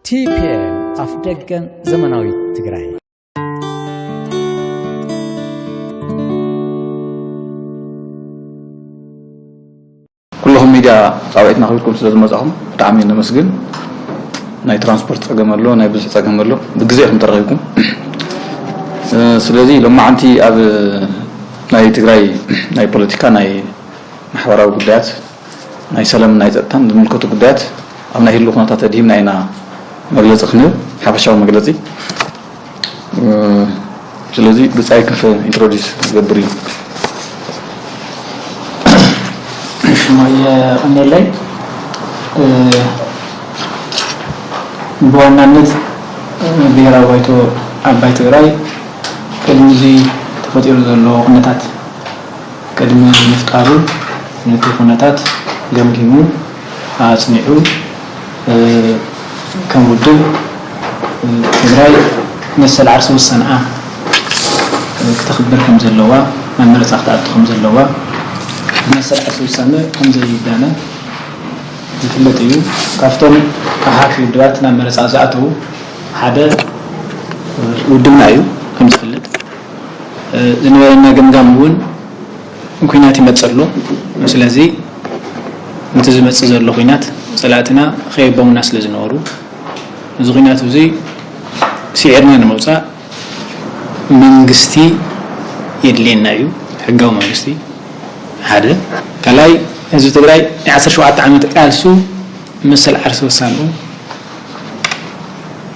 ቲ ፒ ኤም ኣፍ ደገን ዘመናዊት ትግራይ። ኩልኹም ሚድያ ፃውዒትና ኣኽቢርኩም ስለ ዝመፃኹም ብጣዕሚ ነመስግን። ናይ ትራንስፖርት ፀገም ኣሎ፣ ናይ ብዙሕ ፀገም ኣሎ። ብግዜ ኢኹም ተረኺብኩም። እ፣ ስለዚ ሎማዓንቲ ኣብ ናይ ትግራይ ናይ ፖለቲካ፣ ናይ ማሕበራዊ ጉዳያት፣ ናይ ሰላምን ናይ ፀጥታን ዝምልከቱ ጉዳያት ኣብ ናይ ህሉ ኩነታት ኣድሂብና ኢና መግለፂ ክንህብ፣ ሓፈሻዊ መግለፂ። እ፣ ስለዚ ብጻይ ክንፈ ኢንትሮዲስ ዝገብር እዩ። ሽማ የቐንየለይ። እ፣ ብዋናነት፣ እ፣ ብሔራዊ ባይቶ ዓባይ ትግራይ ቅድሚ እዚ ተፈጢሩ ዘሎ ኩነታት ቅድሚ ምፍጣሩ ነቲ ኩነታት ገምጊሙ ኣጽኒዑ፣ እ፣ ከም ውድብ፣ እ፣ ትግራይ መሰል ዓርሰ ውሳነኣ፣ እ፣ ክተኽብር ከም ዘለዋ፣ ናብ መረጻ ክትኣቱ ከም ዘለዋ፣ መሰል ዓርሰ ውሳነ ከም ዘይዳነ ዝፍለጥ እዩ። ካብቶም ኣሓት ውድባት ናብ መረጻ ዝኣተዉ ሓደ፣ እ፣ ውድብና እዩ ከም ዝፍለጥ። እ፣ ዝነበረና ገምጋም እውን ኲናት ይመጽእ ኣሎ። ስለዚ ነቲ ዝመጽእ ዘሎ ኲናት ጸላእትና ከየቦሙና ስለ ዝነበሩ፣ እዚ ኲናት እዚ ስዒርና ንምውጻእ መንግስቲ የድልየና እዩ፣ ሕጋዊ መንግስቲ ሓደ። ካልኣይ፣ ህዝቢ ትግራይ ናይ ዓሰርተ ሸውዓተ ዓመት ቃልሱ መሰል ዓርሰ ውሳንኡ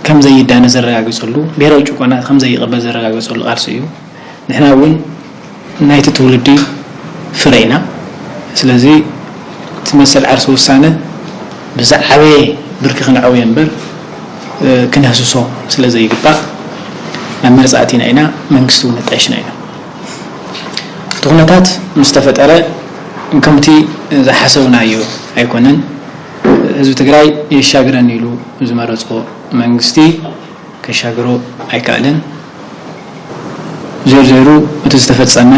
ከም ዘይዳነ ዘረጋግጸሉ፣ ብሄራዊ ጭቆና ከም ዘይቕበል ዘረጋግጸሉ ቃልሲ እዩ። ንሕና እውን ናይቲ ትውልዲ ፍረ ኢና። ስለዚ እቲ መሰል ዓርሰ ውሳነ ብዝዓበየ ብርኪ ክንዕብዮ እምበር፣ እ፣ ክነህስሶ ስለ ዘይግባእ ናብ መርጻ ኣቲና ኢና፣ መንግስቲ እውን ኣጣይሽና ኢና። እቲ ኩነታት ምስ ተፈጠረ ከምቲ ዝሓሰብናዮ ኣይኮነን። ህዝቢ ትግራይ የሻግረን ኢሉ ዝመረጾ መንግስቲ ከሻግሮ ኣይከኣለን። ዜርዜሩ እቲ ዝተፈጸመ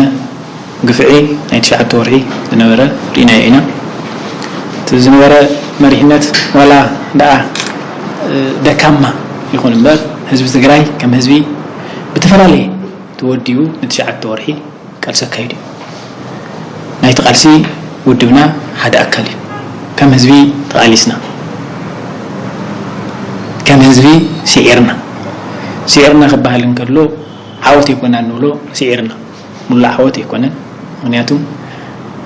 ግፍዒ ናይ ትሽዓተ ወርሒ ዝነበረ ርኢናዮ ኢና። እቲ ዝነበረ መሪሕነት ዋላ ደኣ፣ እ፣ ደካማ ይኹን እምበር፣ ህዝቢ ትግራይ ከም ህዝቢ ብተፈላለየ ተወዲቡ ንትሽዓተ ወርሒ ቃልሲ ኣካይዱ እዩ። ናይቲ ቃልሲ ውድብና ሓደ ኣካል እዩ። ከም ህዝቢ ተቓሊስና፣ ከም ህዝቢ ስዒርና። ስዒርና ክበሃል እንከሎ ዓወት ኣይኮና እንብሎ፣ ስዒርና። ሙሉእ ዓወት ኣይኮነን። ምኽንያቱ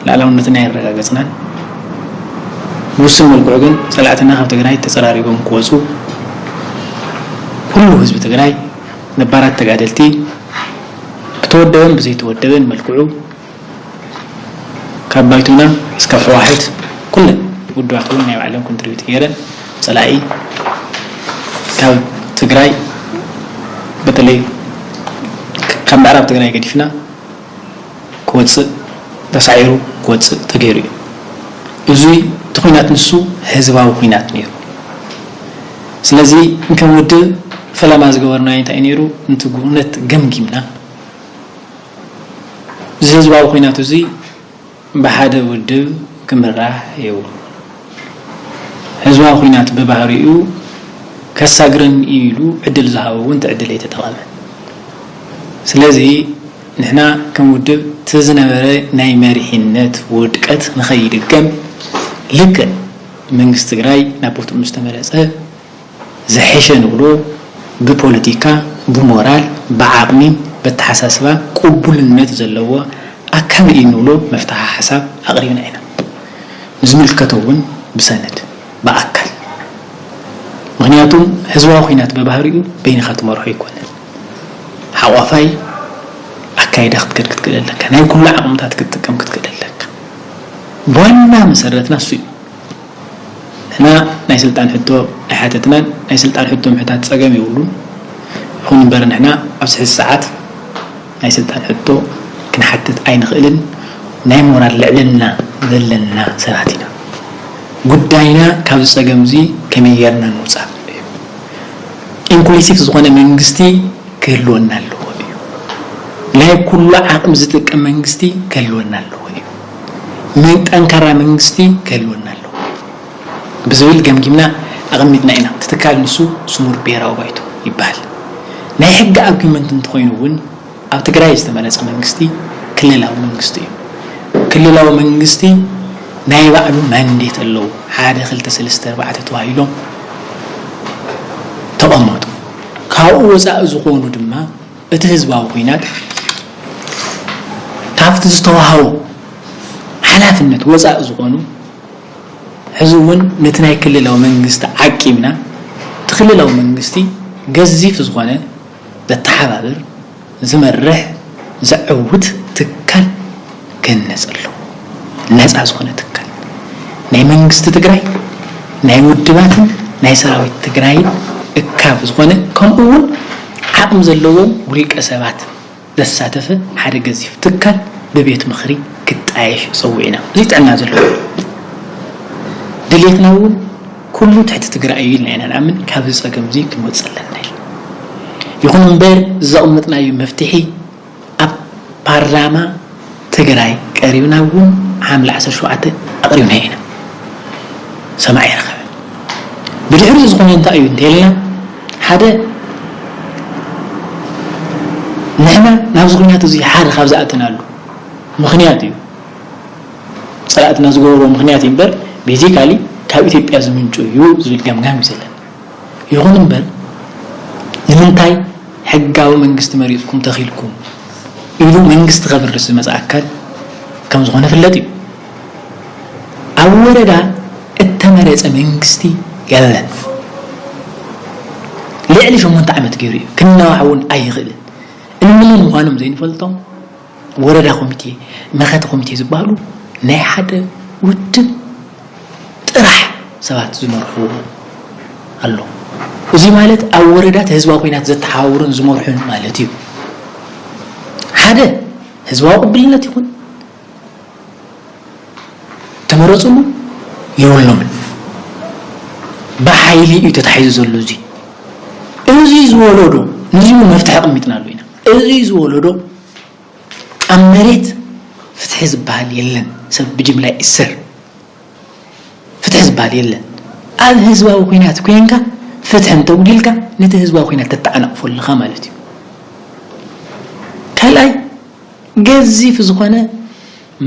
ልኣላውነትና ኣየረጋገጽናን። ብውሱን መልክዑ ግን ጸላእትና ካብ ትግራይ ተጸራሪጎም ክወጹ፣ ኩሉ ህዝቢ ትግራይ፣ ነባራት ተጋደልቲ፣ ብተወደበን ብዘይተወደበን መልክዑ፣ ካብ ባይቶና እስካብ ህወሓት ኩለን ውድባት እውን ናይ ባዕለን ኮንትሪቢዩት ገይረን፣ ጸላኢ ካብ ትግራይ፣ በተለይ ካብ ምዕራብ ትግራይ ገዲፍና ክወፅእ፣ ተሳዒሩ ክወፅእ ተገይሩ እዩ። እዙይ እቲ ኹናት ንሱ ህዝባዊ ኹናት ነይሩ። ስለዚ ከም ውድብ ፈለማ ዝገበርናዮ እንታይ ነይሩ? ነቲ ኩነት ገምጊምና፣ እዚ ህዝባዊ ኹናት እዚ ብሓደ ውድብ ክምራሕ የብሉ። ህዝባዊ ኹናት ብባህሪኡ ከሳግረን እዩ ኢሉ ዕድል ዝሃቦ እውን እቲ ዕድል ኣይተጠቐመን። ስለዚ ንሕና ከም ውድብ እቲ ዝነበረ ናይ መሪሕነት ውድቀት ንኸይድገም፣ ልክዕ መንግስቲ ትግራይ ናብ ቦትኡ ምስ ተመለሰ፣ ዝሐሸ ንብሎ ብፖለቲካ፣ ብሞራል፣ ብዓቕሚ፣ በተሓሳስባ ቅቡልነት ዘለዎ ኣካል እዩ ንብሎ መፍትሒ ሓሳብ ኣቕሪብና ኢና። ንዝምልከቶ እውን ብሰነድ፣ ብኣካል። ምኽንያቱም ህዝባዊ ኹናት ብባህሪኡ በይንኻ ትመርሖ ኣይኮነን። ሓቋፋይ ኣካይዳ ክትከድ ክትክእል ኣለካ። ናይ ኩሉ ዓቕምታት ክትጥቀም ክትክእል ኣለካ። ብዋና መሰረትና እሱ እዩ። ንሕና ናይ ስልጣን ሕቶ ኣይሓተትናን። ናይ ስልጣን ሕቶ ምሕታት ጸገም የብሉን። ይኹን እምበር ንሕና ኣብዚ ሕዚ ሰዓት ናይ ስልጣን ሕቶ ክንሓትት ኣይንኽእልን። ናይ ሞራል ልዕልና ዘለና ሰባት ኢና። ጉዳይና ካብዚ ጸገም እዚ ከመይ ጌርና ንውጻእ እዩ። ኢንክሉሲቭ ዝኾነ መንግስቲ ክህልወና ኣለዎ እዩ። ናይ ኩሉ ዓቕሚ ዝጥቀም መንግስቲ ክህልወና ኣለዎ እዩ። መን-፣ ጠንካራ መንግስቲ ክህልወና ኣለዎ ብዝብል ገምጊምና፣ ኣቐሚጥና ኢና። እቲ ትካል ንሱ ስሙር ብሄራዊ ባይቶ ይበሃል። ናይ ሕጊ ኣርጊመንት እንተኾይኑ እውን ኣብ ትግራይ ዝተመረፀ መንግስቲ ክልላዊ መንግስቲ እዩ። ክልላዊ መንግስቲ ናይ ባዕሉ ማንዴት ኣለዎ። ሓደ ክልተ ሰለስተ ኣርባዕተ ተባሂሎም ተቐመጡ። ካብኡ ወፃኢ ዝኾኑ ድማ እቲ ህዝባዊ ኩናት ካብቲ ዝተዋሃቦ ሓላፍነት ወፃኢ ዝኾኑ ሕዚ እውን ነቲ ናይ ክልላዊ መንግስቲ ዓቂብና እቲ ክልላዊ መንግስቲ ገዚፍ ዝኾነ ዘተሓባብር ዝመርሕ ዘዕውት ትካል ክህነፅ ኣለዎ። ነፃ ዝኾነ ትካል ናይ መንግስቲ ትግራይ ናይ ውድባትን ናይ ሰራዊት ትግራይን እካብ ዝኾነ ከምኡ እውን ዓቕሚ ዘለዎም ውልቀ ሰባት ዘሳተፈ ሓደ ገዚፍ ትካል ብቤት ምኽሪ ክጣየሽ ጸዊዕና። እዚ ጥዕና ዘለዎ ድሌትና እውን ኩሉ ትሕቲ ትግራይ እዩ ኢልና ኢና ንኣምን። ካብዚ ጸገም እዚ ክንወፅእ ኣለና ኢልና። ይኹን እምበር ዘቕመጥናዮ መፍትሒ ኣብ ፓርላማ ትግራይ ቀሪብና እውን ሓምለ ዓሰርተ ሸውዓተ ኣቕሪብና ኢና። ሰማዒ ይረኸበ። ብድሕሪኡ ዝኾነ እንታይ እዩ እንተልና ሓደ ንሕና ናብዚ ኩናት እዚ ሓደ ካብ ዝኣተናሉ ምኽንያት እዩ። ፀላእትና ዝገበርዎ ምኽንያት እዩ እምበር ቤዚካሊ ካብ ኢትዮጵያ ዝምንጩ እዩ ዝብል ገምጋም እዩ ዘለና። ይኹን እምበር ንምንታይ ሕጋዊ መንግስቲ መሪፅኩም ተኺልኩም ኢሉ መንግስቲ ከፍርስ ዝመፅእ ኣካል ከም ዝኾነ ፍለጥ እዩ። ኣብ ወረዳ እተመረፀ መንግስቲ የለን። ልዕሊ ሸሞንተ ዓመት ገይሩ እዩ። ክነዋሕ እውን ኣይኽእልን። እንመን ምዃኖም ዘይንፈልጦም ወረዳ ኮሚቴ፣ መኸተ ኮሚቴ ዝበሃሉ ናይ ሓደ ውድብ ጥራሕ ሰባት ዝመርሕዎ ኣሎ። እዚ ማለት ኣብ ወረዳ እቲ ህዝባዊ ኩናት ዘተሓባብሩን ዝመርሑን ማለት እዩ። ሓደ ህዝባዊ ቅብልነት ይኹን ተመረፅሉ የብሎምን። ብሓይሊ እዩ ተታሒዙ ዘሎ። እዚ እዚ ዝወለዶ ንዚ እውን መፍትሒ ኣቐሚጥናሉ ኢና። እዚ ዝወለዶ ኣብ መሬት ፍትሒ ዝበሃል የለን። ሰብ ብጅምላ ይእሰር፣ ፍትሒ ዝበሃል የለን። ኣብ ህዝባዊ ኩናት ኮይንካ ፍትሒ እንተጉዲልካ ነቲ ህዝባዊ ኩናት ተተዓናቕፎ ኣለኻ ማለት እዩ። ካልኣይ ገዚፍ ዝኾነ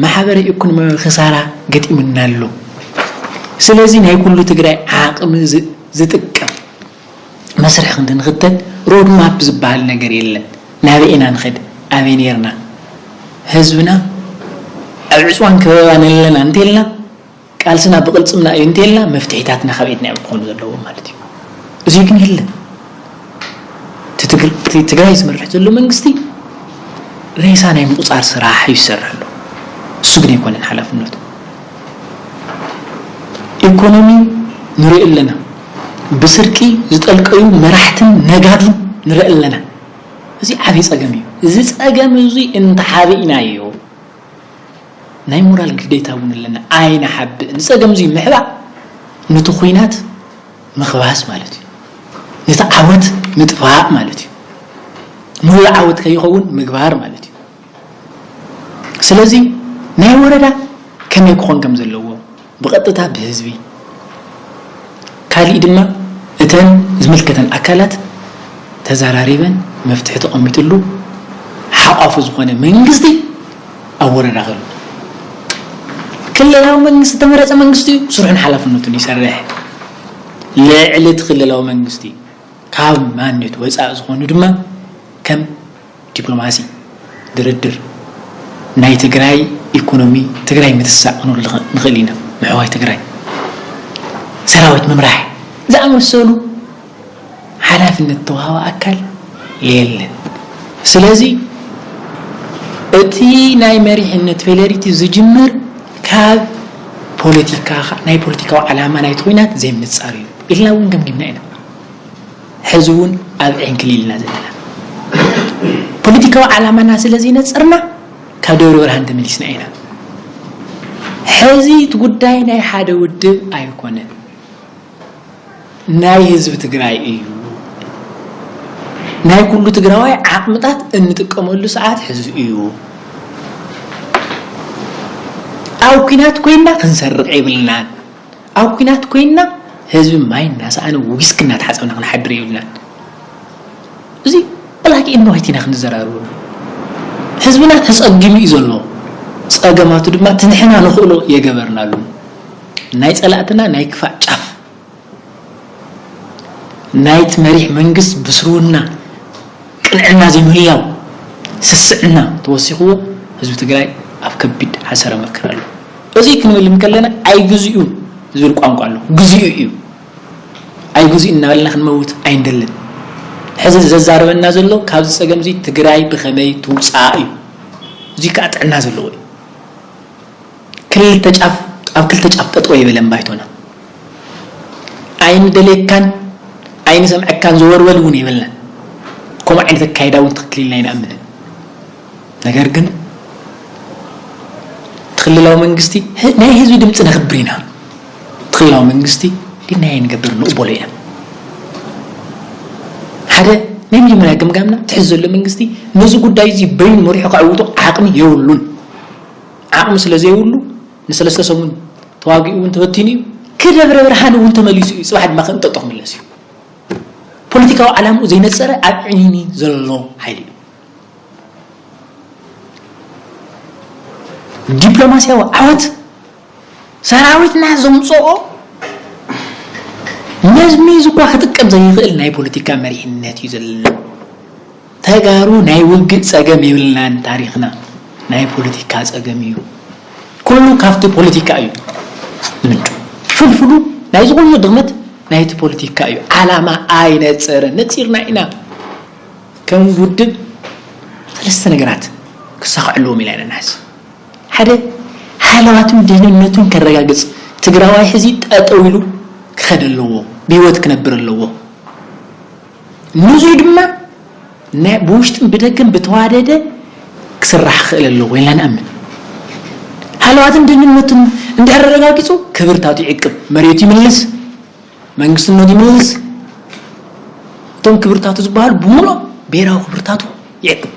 ማሕበረ ኢኮኖሚያዊ ክሳራ ገጢሙና ኣሎ። ስለዚ ናይ ኩሉ ትግራይ ዓቕሚ ዝ- ዝጥቀም መስርሕ ክንዲ ንኽተል ሮድማፕ ዝበሃል ነገር የለን። ናበይ ኢና ንኸድ? ኣበይ ነርና? ህዝብና ኣብ ዕፅዋን ከበባን ኣለና እንተልና ቃልስና ብቕልፅምና እዩ እንተልና መፍትሒታትና ካብ ኢድና እዮም ክኾኑ ዘለዎም ማለት እዩ። እዚ ግን የለን። እቲ ትግር- እቲ ትግራይ ዝመርሕ ዘሎ መንግስቲ ሬሳ ናይ ምቁፃር ስራሕ እዩ ዝሰርሕ ኣሎ። እሱ ግን ኣይኮነን ሓላፍነቱ። ኢኮኖሚ ንርኢ ኣለና። ብስርቂ ዝጠልቀዩ መራሕትን ነጋዱን ንርኢ ኣለና። እዚ ዓብዪ ፀገም እዩ። እዚ ፀገም እዚ እንተሓቢእናዮ ናይ ሞራል ግዴታ እውን ኣለና። ኣይንሓብእን። እዚ ፀገም እዚ ምሕባእ ነቲ ኩናት ምኽባስ ማለት እዩ። ነቲ ዓወት ምጥፋእ ማለት እዩ። ሙሉእ ዓወት ከይኸውን ምግባር ማለት እዩ። ስለዚ ናይ ወረዳ ከመይ ክኾን ከም ዘለዎ ብቐጥታ ብህዝቢ ካሊእ ድማ እተን ዝምልከተን ኣካላት ተዘራሪበን መፍትሒ ተቐሚጥሉ ሓቋፉ ዝኾነ መንግስቲ ኣብ ወረዳ ክህሉ። ክልላዊ መንግስቲ ተመረፀ መንግስቲ እዩ ስርሑን ሓላፍነቱን ይሰርሕ። ልዕሊ እቲ ክልላዊ መንግስቲ ካብ ማንዴት ወፃኢ ዝኾኑ ድማ ከም ዲፕሎማሲ፣ ድርድር፣ ናይ ትግራይ ኢኮኖሚ ትግራይ ምትሳእ ክንብል ንኽእል ኢና። ምሕዋይ ትግራይ ሰራዊት ምምራሕ ዝኣመሰሉ ሓላፍነት ተዋሃበ ኣካል የለን። ስለዚ እቲ ናይ መሪሕነት ፌለሪቲ ዝጅምር ካብ ፖለቲካ ናይ ፖለቲካዊ ዓላማ ናይቲ ኩናት ዘይምንፃር እዩ ኢልና እውን ገምጊምና ኢና። ሕዚ እውን ኣብ ዕንክሊልና ዘለና ፖለቲካዊ ዓላማና ስለ ዘይነፅርና ካብ ደብረ ብርሃን ተመሊስና ኢና። ሕዚ እቲ ጉዳይ ናይ ሓደ ውድብ ኣይኮነን፣ ናይ ህዝቢ ትግራይ እዩ። ናይ ኩሉ ትግራዋይ ዓቕምታት እንጥቀመሉ ሰዓት ሕዚ እዩ። ኣብ ኩናት ኮይንና ክንሰርቕ የብልናን። ኣብ ኩናት ኮይንና ህዝቢ ማይ እናሰኣነ ዊስኪ እናተሓፀብና ክንሓድር የብልናን። እዚ ብላክ ኤንድ ዋይት ኢና ክንዘራረበሉ። ህዝብና ተፀጊሙ እዩ ዘሎ። ፀገማቱ ድማ እቲ ንሕና ንኽእሎ የገበርናሉ። ናይ ፀላእትና ናይ ክፋእ ጫፍ ናይቲ መሪሕ መንግስት ብስርውና ቅንዕና ዘይምህላው ስስዕና ተወሲኽዎ ህዝቢ ትግራይ ኣብ ከቢድ ሓሰረ መከራ ኣሎ። እዚ ክንብል እንከለና ኣይግዚኡን ዝብል ቋንቋ ኣሎ። ግዚኡ እዩ። ኣይግዚኡ እናበልና ክንመውት ኣይንደልን። ሕዚ ዘዛርበና ዘሎ ካብዚ ፀገም እዚ ትግራይ ብኸመይ ትውፃእ እዩ። እዚ ከዓ ጥዕና ዘለዎ እዩ። ክልተ ጫፍ ኣብ ክልተ ጫፍ ጠጠው የበለን ባይቶና። ኣይንደልየካን ኣይንሰምዐካን ዘወርወል እውን የብልናን። ከምኡ ዓይነት ኣካይዳ እውን ትኽክል ኢልና ኣይንኣምንን። ነገር ግን እቲ ክልላዊ መንግስቲ ህ- ናይ ህዝቢ ድምፂ ነኽብር ኢና። እቲ ክልላዊ መንግስቲ ድናይ ንገብር ንቕበሎ ኢና። ሓደ ናይ መጀመርያ ግምጋምና ትሕዚ ዘሎ መንግስቲ ነዚ ጉዳይ እዚ በይኑ መሪሑ ከዕውቶ ዓቕሚ የብሉን። ዓቕሚ ስለ ዘይብሉ ንሰለስተ ሰሙን ተዋጊኡ እውን ተበቲኑ እዩ። ክደብረ ብርሃን እውን ተመሊሱ እዩ። ፅባሕ ድማ ከእንጠጦ ክምለስ እዩ። ፖለቲካዊ ዓላምኡ ዘይነፀረ ኣብ ዕኒኒ ዘሎ ሓይሊ እዩ። ዲፕሎማስያዊ ዓወት ሰራዊትና ዘምፅኦ መዝሚዙ እኳ ክጥቀም ዘይኽእል ናይ ፖለቲካ መሪሕነት እዩ ዘለና። ተጋሩ ናይ ውግእ ፀገም የብልናን። ታሪኽና ናይ ፖለቲካ ፀገም እዩ። ኩሉ ካብቲ ፖለቲካ እዩ ምንጩ። ፍልፍሉ ናይ ዝኾነ ድኽመት ናይቲ ፖለቲካ እዩ። ዓላማ ኣይነፀረን። ነፂርና ኢና። ከም ውድብ ሰለስተ ነገራት ክሳኽዕልዎም ኢላ ኢና ንሓስብ። ሓደ፣ ሃለዋቱን ድህንነቱን ከረጋግፅ፣ ትግራዋይ ሕዚ ጠጠው ኢሉ ክኸድ ኣለዎ፣ ብህይወት ክነብር ኣለዎ። ንዙይ ድማ ናይ ብውሽጥን ብደገን ብተዋደደ ክስራሕ ክኽእል ኣለዎ ኢልና ንኣምን። ሃለዋትን ድህንነቱን እንድሕር ኣረጋጊፁ ክብርታቱ ይዕቅብ፣ መሬቱ ይምልስ፣ መንግስትነቱ ይምልስ። እቶም ክብርታቱ ዝበሃሉ ብምሉኦም ብሄራዊ ክብርታቱ ይዕቅብ።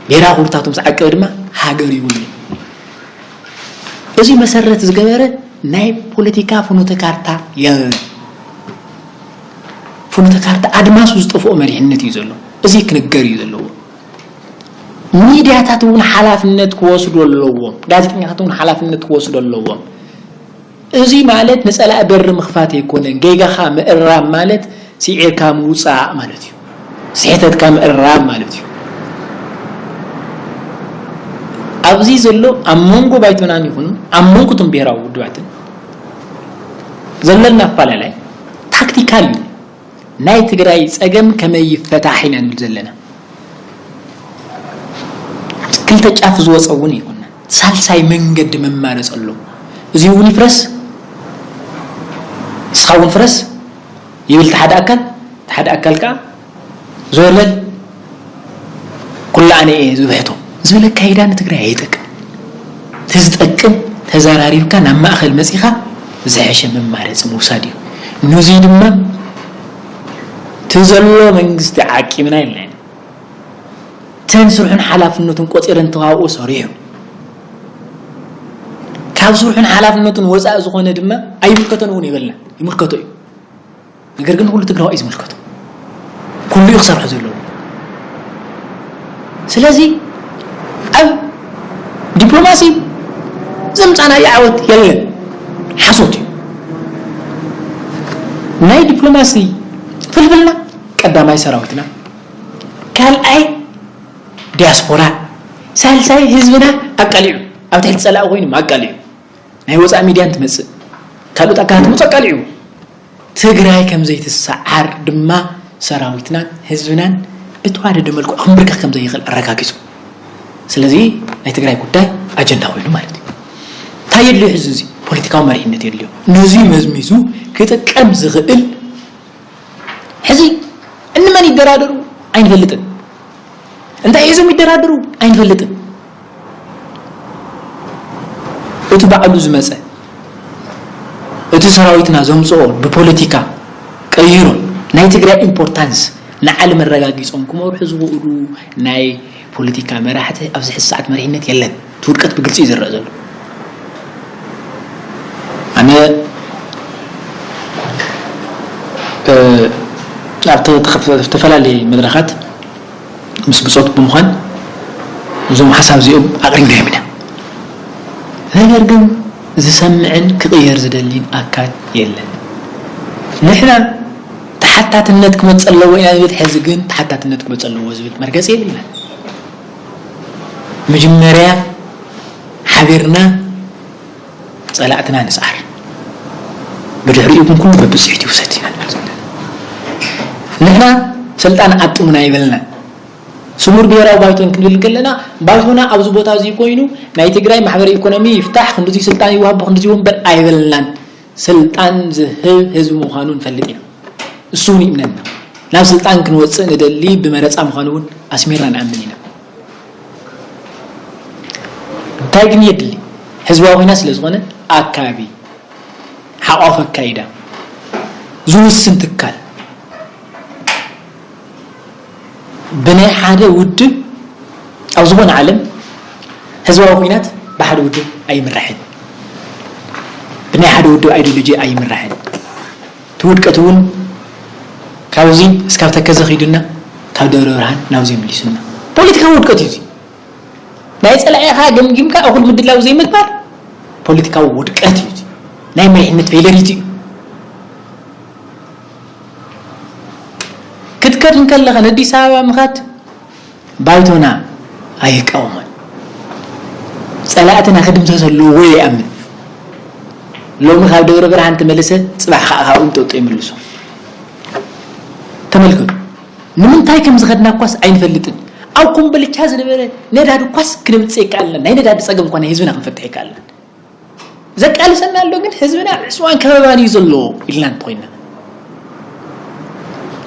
ብሄራዊ ክብርታቱ ምስ ዓቀበ ድማ ሃገሩ ይውንን። እዚ መሰረት ዝገበረ ናይ ፖለቲካ ፍኖተ ካርታ የለን። ፍኖተ ካርታ ኣድማሱ ዝጠፍኦ መሪሕነት እዩ ዘሎ። እዚ ክንገር እዩ ዘለዎ። ሚድያታት እውን ሓላፍነት ክወስዱ ኣለዎም። ጋዜጠኛታት እውን ሓላፍነት ክወስዱ ኣለዎም። እዚ ማለት ንፀላኢ በሪ ምኽፋት ኣይኮነን። ጌጋኻ ምእራም ማለት ስዒርካ ምውፃእ ማለት እዩ። ስሕተትካ ምእራም ማለት እዩ። ኣብዚ ዘሎ ኣብ መንጎ ባይቶናን ይኹን ኣብ መንጎ እቶም ብሄራዊ ውድባትን ዘለና ኣፈላላይ ታክቲካል እዩ። ናይ ትግራይ ፀገም ከመይ ይፈታሕ ኢና ንብል ዘለና። ክልተ ጫፍ ዝወፀ እውን ይኹን ሳልሳይ መንገዲ መማረፂ ኣሎ። እዚ እውን ይፍረስ፣ ንስኻ እውን ፍረስ ይብል እቲ ሓደ ኣካል፣ እቲ ሓደ ኣካል ከዓ ዘወለል ኩሉ ኣነ እየ ዝብሕቶ ዝብል ኣካይዳ ንትግራይ ኣይጠቅም። እቲ ዝጠቅም ተዘራሪብካ ናብ ማእኸል መፂኻ ዝሐሸ መማረፂ ምውሳድ እዩ። ንዙይ ድማ እቲ ዘሎ መንግስቲ ዓቂብና ኢልና ኢና። ተን ስርሑን ሓላፍነቱን ቆፂረን ተዋብኦ ሰሪሑ ካብ ስርሑን ሓላፍነቱን ወፃኢ ዝኾነ ድማ ኣይምልከቶን እውን ይበልና። ይምልከቶ እዩ። ነገር ግን ኩሉ ትግራዋይ እዩ ዝምልከቶ። ኩሉ እዩ ክሰርሖ ዘለዎ። ስለዚ ኣብ ዲፕሎማሲ ዘምፃናዮ ዓወት የለን። ሓሶት እዩ። ናይ ዲፕሎማሲ ፍልፍልና ቀዳማይ ሰራዊትና፣ ካልኣይ ዲያስፖራ፣ ሳልሳይ ህዝብና ኣቃሊዑ፣ ኣብ ትሕቲ ፀላኢ ኮይኑ ኣቃሊዑ፣ ናይ ወፃኢ ሚድያ እንትመፅእ ካልኦት ኣካላት ትመፁ ኣቃሊዑ። ትግራይ ከም ዘይትሰዓር ድማ ሰራዊትናን ህዝብናን ብተዋደደ መልክዑ ክንብርከኽ ከም ዘይኽእል ኣረጋጊፁ። ስለዚ ናይ ትግራይ ጉዳይ ኣጀንዳ ኮይኑ ማለት እዩ። እንታይ የድልዮ ሕዚ? እዚ ፖለቲካዊ መሪሕነት የድልዮ። ነዚ መዝሚዙ ክጥቀም ዝኽእል ሕዚ እንመን ይደራደሩ ኣይንፈልጥን። እንታይ ሒዞም ይደራደሩ ኣይንፈልጥን። እቲ ባዕሉ ዝመፀ እቲ ሰራዊትና ዘምፅኦ ብፖለቲካ ቀይሮም ናይ ትግራይ ኢምፖርታንስ ንዓለም ኣረጋጊፆም ክመርሑ ዝኽእሉ ናይ ፖለቲካ መራሕቲ ኣብዚ ሕዚ ሰዓት መሪሕነት የለን። እቲ ውድቀት ብግልፂ እዩ ዝረአ ዘሎ። ኣነ ኣብ ተኸፍ- ዝተፈላለየ መድረኻት ምስ ብጾት ብምዃን እዞም ሓሳብ እዚኦም ኣቕሪብናዮም ኢና። ነገር ግን ዝሰምዕን ክቕየር ዝደሊን ኣካል የለን። ንሕና ተሓታትነት ክመጽእ ኣለዎ ኢና ዝብል፣ ሕዚ ግን ተሓታትነት ክመጽእ ኣለዎ ዝብል መርገጺ የብልና። መጀመርያ ሓቢርና ጸላእትና ንጽዓር፣ ብድሕሪኡ ግን ኩሉ በብጽሒቱ ይውሰድ ኢና ንብል ዘለና። ንሕና ስልጣን ኣጥሙና ይበልና። ስሙር ብሄራዊ ባይቶን ክንብል ከለና፣ ባይቶና ኣብዚ ቦታ እዚ ኮይኑ ናይ ትግራይ ማሕበረ ኢኮኖሚ ይፍታሕ፣ ክንድዚ ስልጣን ይወሃብ፣ ክንድዚ ወንበር ኣይበልናን። ስልጣን ዝህብ ህዝቢ ምዃኑ ንፈልጥ ኢና። እሱ እውን ይእምነና። ናብ ስልጣን ክንወፅእ ንደሊ ብመረፃ ምዃኑ እውን ኣስሚርና ንኣምን ኢና። እንታይ ግን የድሊ? ህዝባዊ ኮይና ስለ ዝኾነ ኣካቢ ሓቋፍ ኣካይዳ ዝውስን ትካል ብናይ ሓደ ውድብ ኣብ ዝኾነ ዓለም ህዝባዊ ኩናት ብሓደ ውድብ ኣይምራሕን፣ ብናይ ሓደ ውድብ ኣይዲዮሎጂ ኣይምራሕን። እቲ ውድቀት እውን ካብዚ እስካብ ተከዘ ኺዱና፣ ካብ ደብረ ብርሃን ናብዚ መሊሱና። ፖለቲካዊ ውድቀት እዩ እዚ። ናይ ጸላኢኻ ገምጊምካ እኹል ምድላው ዘይምግባር ፖለቲካዊ ውድቀት እዩ። ናይ መሪሕነት ፌለሪቲ እዩ። ክትከድ እንከለኻ ንኣዲስ ኣበባ ምኻድ ባይቶና ኣይቃወሞን። ጸላእትና ክድምሰስ ኣለዎ ይኣምን። ሎሚ ካብ ደብረ ብርሃን ተመልሰ ጽባሕ ከዓ ካብኡ እንጠጦ ይምልሶ። ተመልከቱ፣ ንምንታይ ከም ዝኸድና እኳስ ኣይንፈልጥን። ኣብ ኮምበልቻ ዝነበረ ነዳዲ እኳስ ክነምጽእ ይከኣልና። ናይ ነዳዲ ጸገም እኳ ናይ ህዝብና ክንፈትሕ ይከኣልና። ዘቃልሰና ኣሎ ግን ህዝብና ዕፅዋን ከበባን እዩ ዘሎ ኢልና እንተኮይና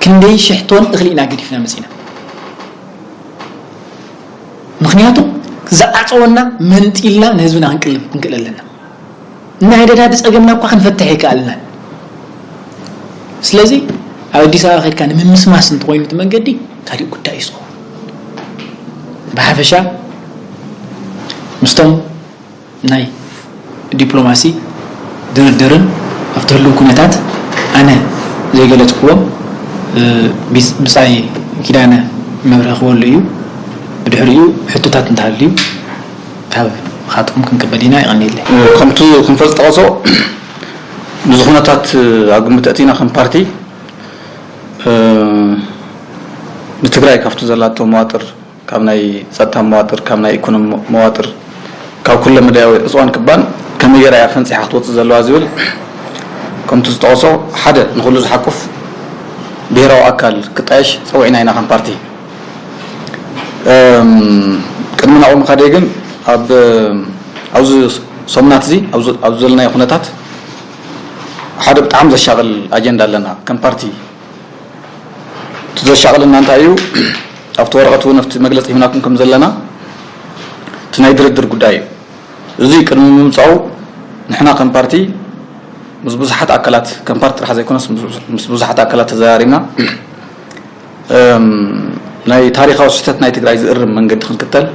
ክንደይ ሽሕቶን እኽሊ ኢና ገዲፍና መፂና። ምክንያቱ ዝዓፀወና መንጢልና ንህዝብና ክንቅልብ ክንክእል ኣለና። ናይ ነዳዲ ፀገምና እኳ ክንፈትሕ ይከኣልናን። ስለዚ ኣብ ኣዲስ ኣበባ ከድካ ንምምስማስ እንተኮይኑ እቲ መንገዲ ካሊእ ጉዳይ እዩ ዝኸውን። ብሓፈሻ ምስቶም ናይ ዲፕሎማሲ ድርድርን ኣብቲ ህሉው ኩነታት ኣነ ዘይገለፅክዎም ብፃይ ኪዳነ መብርሂ ክበሉ እዩ። ብድሕሪኡ ሕቶታት እንተሃልዩ ካብ ኻትኩም ክንቅበል ኢና። ይቐንየለይ። ከምቲ ክንፈል ዝጠቐሶ ብዙ ኩነታት ኣብ ግምት ኣእቲና ከም ፓርቲ ንትግራይ ካብቲ ዘላቶ መዋጥር ካብ ናይ ጸጥታ መዋጥር ካብ ናይ ኢኮኖሚ መዋጥር ካብ ኩለ መዳያዊ ዕፅዋን ክባን ከመይ ገይራ እያ ፈንፂሓ ክትወፅእ ዘለዋ ዝብል ከምቲ ዝጠቐሶ ሓደ ንኩሉ ዝሓቁፍ ብሄራዊ ኣካል ክጣየሽ ፀዊዕና ኢና ከም ፓርቲ። ቅድሚ ናብኡ ምኻደይ ግን ኣብ ኣብዚ ሰሙናት እዚ ኣብ ዘለናዮ ኩነታት ሓደ ብጣዕሚ ዘሻቕል ኣጀንዳ ኣለና ከም ፓርቲ። እቲ ዘሻቕለና እንታይ እዩ? ኣብቲ ወረቐት እውን ኣብቲ መግለፂ ሂብናኩም ከም ዘለና እቲ ናይ ድርድር ጉዳይ እዩ። እዚ ቅድሚ ምምፃኡ ንሕና ከም ፓርቲ ምስ ብዙሓት ኣካላት ከም ፓርቲ ጥራሕ ዘይኮነስ ምስ ብዙሓት ኣካላት ተዘራሪብና ናይ ታሪካዊ ስሕተት ናይ ትግራይ ዝእርም መንገዲ ክንክተል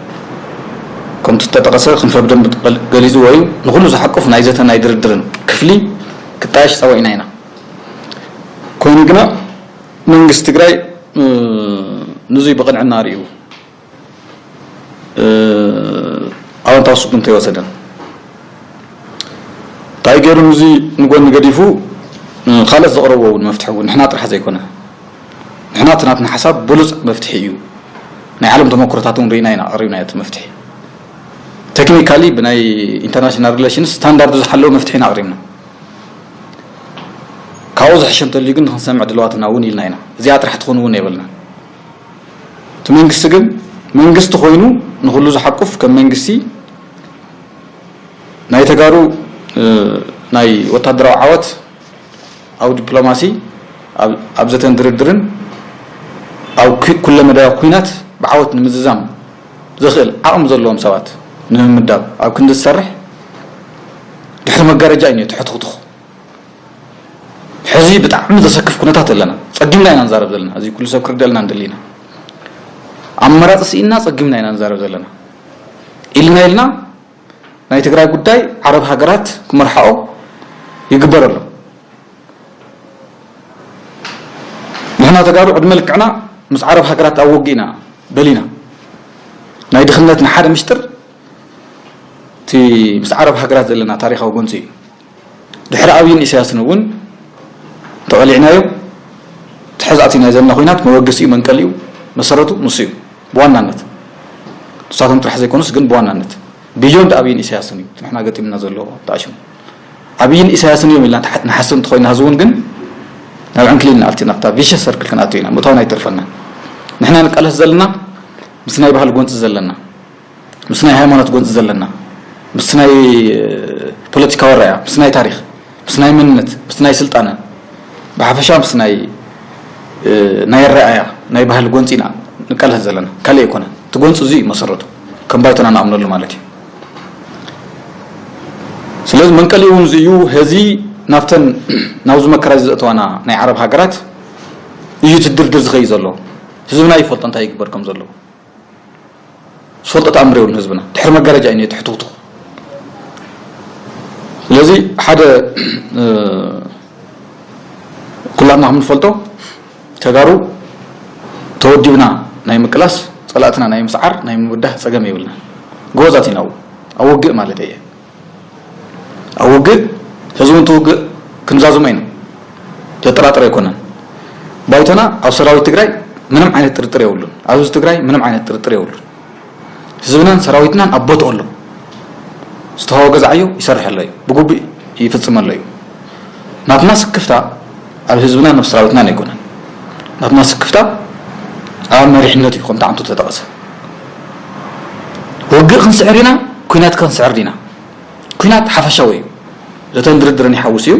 ከምቲ ዝተጠቐሰ ክንፈ ብደንብ ገሊፅዎ እዩ። ንኩሉ ዝሓቁፍ ናይ ዘተ ናይ ድርድርን ክፍሊ ክጣየሽ ፀዊዕና ኢና። ኮይኑ ግና መንግስቲ ትግራይ ንዙይ ብቕንዕና ርእዩ ኣወንታዊ ስጉምቲ ኣይወሰደን። እንታይ ገይሩ ንዙይ ንጎኒ ገዲፉ ካልኦት ዘቕረብዎ እውን መፍትሒ እውን ንሕና ጥራሕ ዘይኮነ ንሕና እቲ ናትና ሓሳብ ብሉፅ መፍትሒ እዩ። ናይ ዓለም ተመክሮታት እውን ርኢና ኢና ኣቕሪብና እቲ መፍትሒ ቴክኒካሊ ብናይ ኢንተርናሽናል ሪሌሽንስ ስታንዳርዱ ዝሓለወ መፍትሒ ኢና ኣቕሪብና። ካብኡ ዝሕሸ እንተልዩ ግን ንክንሰምዕ ድልዋትና እውን ኢልና ኢና። እዚኣ ጥራሕ ትኾን እውን የብልና። እቲ መንግስቲ ግን መንግስቲ ኮይኑ ንኩሉ ዝሓቁፍ ከም መንግስቲ ናይ ተጋሩ ናይ ወታደራዊ ዓወት ኣብ ዲፕሎማሲ ኣብ ዘተን ድርድርን ኣብ ኩለ መዳያ ኩናት ብዓወት ንምዝዛም ዘኽእል ዓቕሚ ዘለዎም ሰባት ንምምዳብ ኣብ ክንዲ ዝሰርሕ ድሕሪ መጋረጃ እዩ ትሕትኽትኹ። ሕዚ ብጣዕሚ ዘሰክፍ ኩነታት ኣለና። ጸጊምና ኢና ንዛረብ ዘለና። እዚ ኩሉ ሰብ ክርደልና ንደሊ ኢና። ኣማራጺ ስኢንና ጸጊምና ኢና ንዛረብ ዘለና። ኢልና ኢልና ናይ ትግራይ ጉዳይ ዓረብ ሃገራት ክመርሓኦ ይግበር ኣሎ። ተጋሩ ዕድመ ልክዕና ምስ ዓረብ ሃገራት ኣብ ውግእ ኢና በሊና። ናይ ድኽነትና ሓደ ምሽጥር እቲ ምስ ዓረብ ሃገራት ዘለና ታሪኻዊ ጎንፂ እዩ። ድሕሪ ኣብይን ኢሳያስን እውን ተቐሊዕናዮ፣ ትሕዝ ኣቲና ዘለና ኩናት መበገሲኡ መንቀሊኡ መሰረቱ ንሱ እዩ። ብዋናነት ንሳቶም ጥራሕ ዘይኮኑስ ግን ብዋናነት ብዮንድ ኣብይን ኢሳያስን እዩ እቲ ንሕና ገጢምና ዘሎ ተኣሽሙ። ኣብይን ኢሳያስን እዮም ኢልና ንሓስብ እንተኮይና ህዝውን ግን ናብ ዕንክሊልና ኣልቲ ናብታ ቪሸስ ሰርክል ክንኣቱ ኢና። ምእታውን ኣይተርፈና። ንሕና ንቃለስ ዘለና ምስ ናይ ባህል ጎንፂ ዘለና፣ ምስ ናይ ሃይማኖት ጎንፂ ዘለና፣ ምስ ናይ ፖለቲካዊ ኣረኣያ፣ ምስ ናይ ታሪኽ፣ ምስ ናይ መንነት፣ ምስ ናይ ስልጣነ፣ ብሓፈሻ ምስ ናይ ናይ ኣረኣያ ናይ ባህል ጎንፂ ኢና ንቃለስ ዘለና። ካልእ ኣይኮነን። እቲ ጎንፂ እዚ እዩ መሰረቱ። ከም ባይቶና ንኣምነሉ ማለት እዩ። ስለዚ መንቀሊኡ እውን እዚ እዩ። ሕዚ ናብተን ናብዚ መከራ እዚ ዘእተዋና ናይ ዓረብ ሃገራት እዩ እቲ ድርድር ዝኸይድ ዘሎ። ህዝብና ይፈልጦ እንታይ ይግበር ከም ዘሎ። ዝፈልጦ ተኣምር የብሉን ህዝብና። ድሕሪ መጋረጃ እዩ ትሕትኽትኹ። ስለዚ ሓደ ኩላትና ከም ንፈልጦ ተጋሩ ተወዲብና ናይ ምቅላስ፣ ጸላእትና ናይ ምስዓር፣ ናይ ምብዳህ ጸገም የብልና። ጎበዛት ኢና ኣብኡ። ኣብ ውግእ ማለት እየ። ኣብ ውግእ፣ ህዝቢ እንትውግእ ክንዛዝሞ ኢና። ዘጠራጥር ኣይኮነን። ባይቶና ኣብ ሰራዊት ትግራይ ምንም ዓይነት ጥርጥር የብሉን። ኣብ ህዝቢ ትግራይ ምንም ዓይነት ጥርጥር የብሉን። ህዝብናን ሰራዊትናን ኣብ ቦትኡ ኣሎ። ዝተዋወገ ዝዓዮ ይሰርሕ ኣሎ እዩ። ብግቡእ ይፍጽም ኣሎ እዩ። ናትና ስክፍታ ኣብ ህዝብናን ኣብ ሰራዊትናን ኣይኮነን። ናትና ስክፍታ ኣብ መሪሕነት እዩ፣ ከምቲ ዓንቱ ተጠቐሰ። ውግእ ክንስዕር ኢና፣ ኩናት ክንስዕር ዲና? ኩናት ሓፈሻዊ እዩ። ዘተን ድርድርን ይሓውስ እዩ።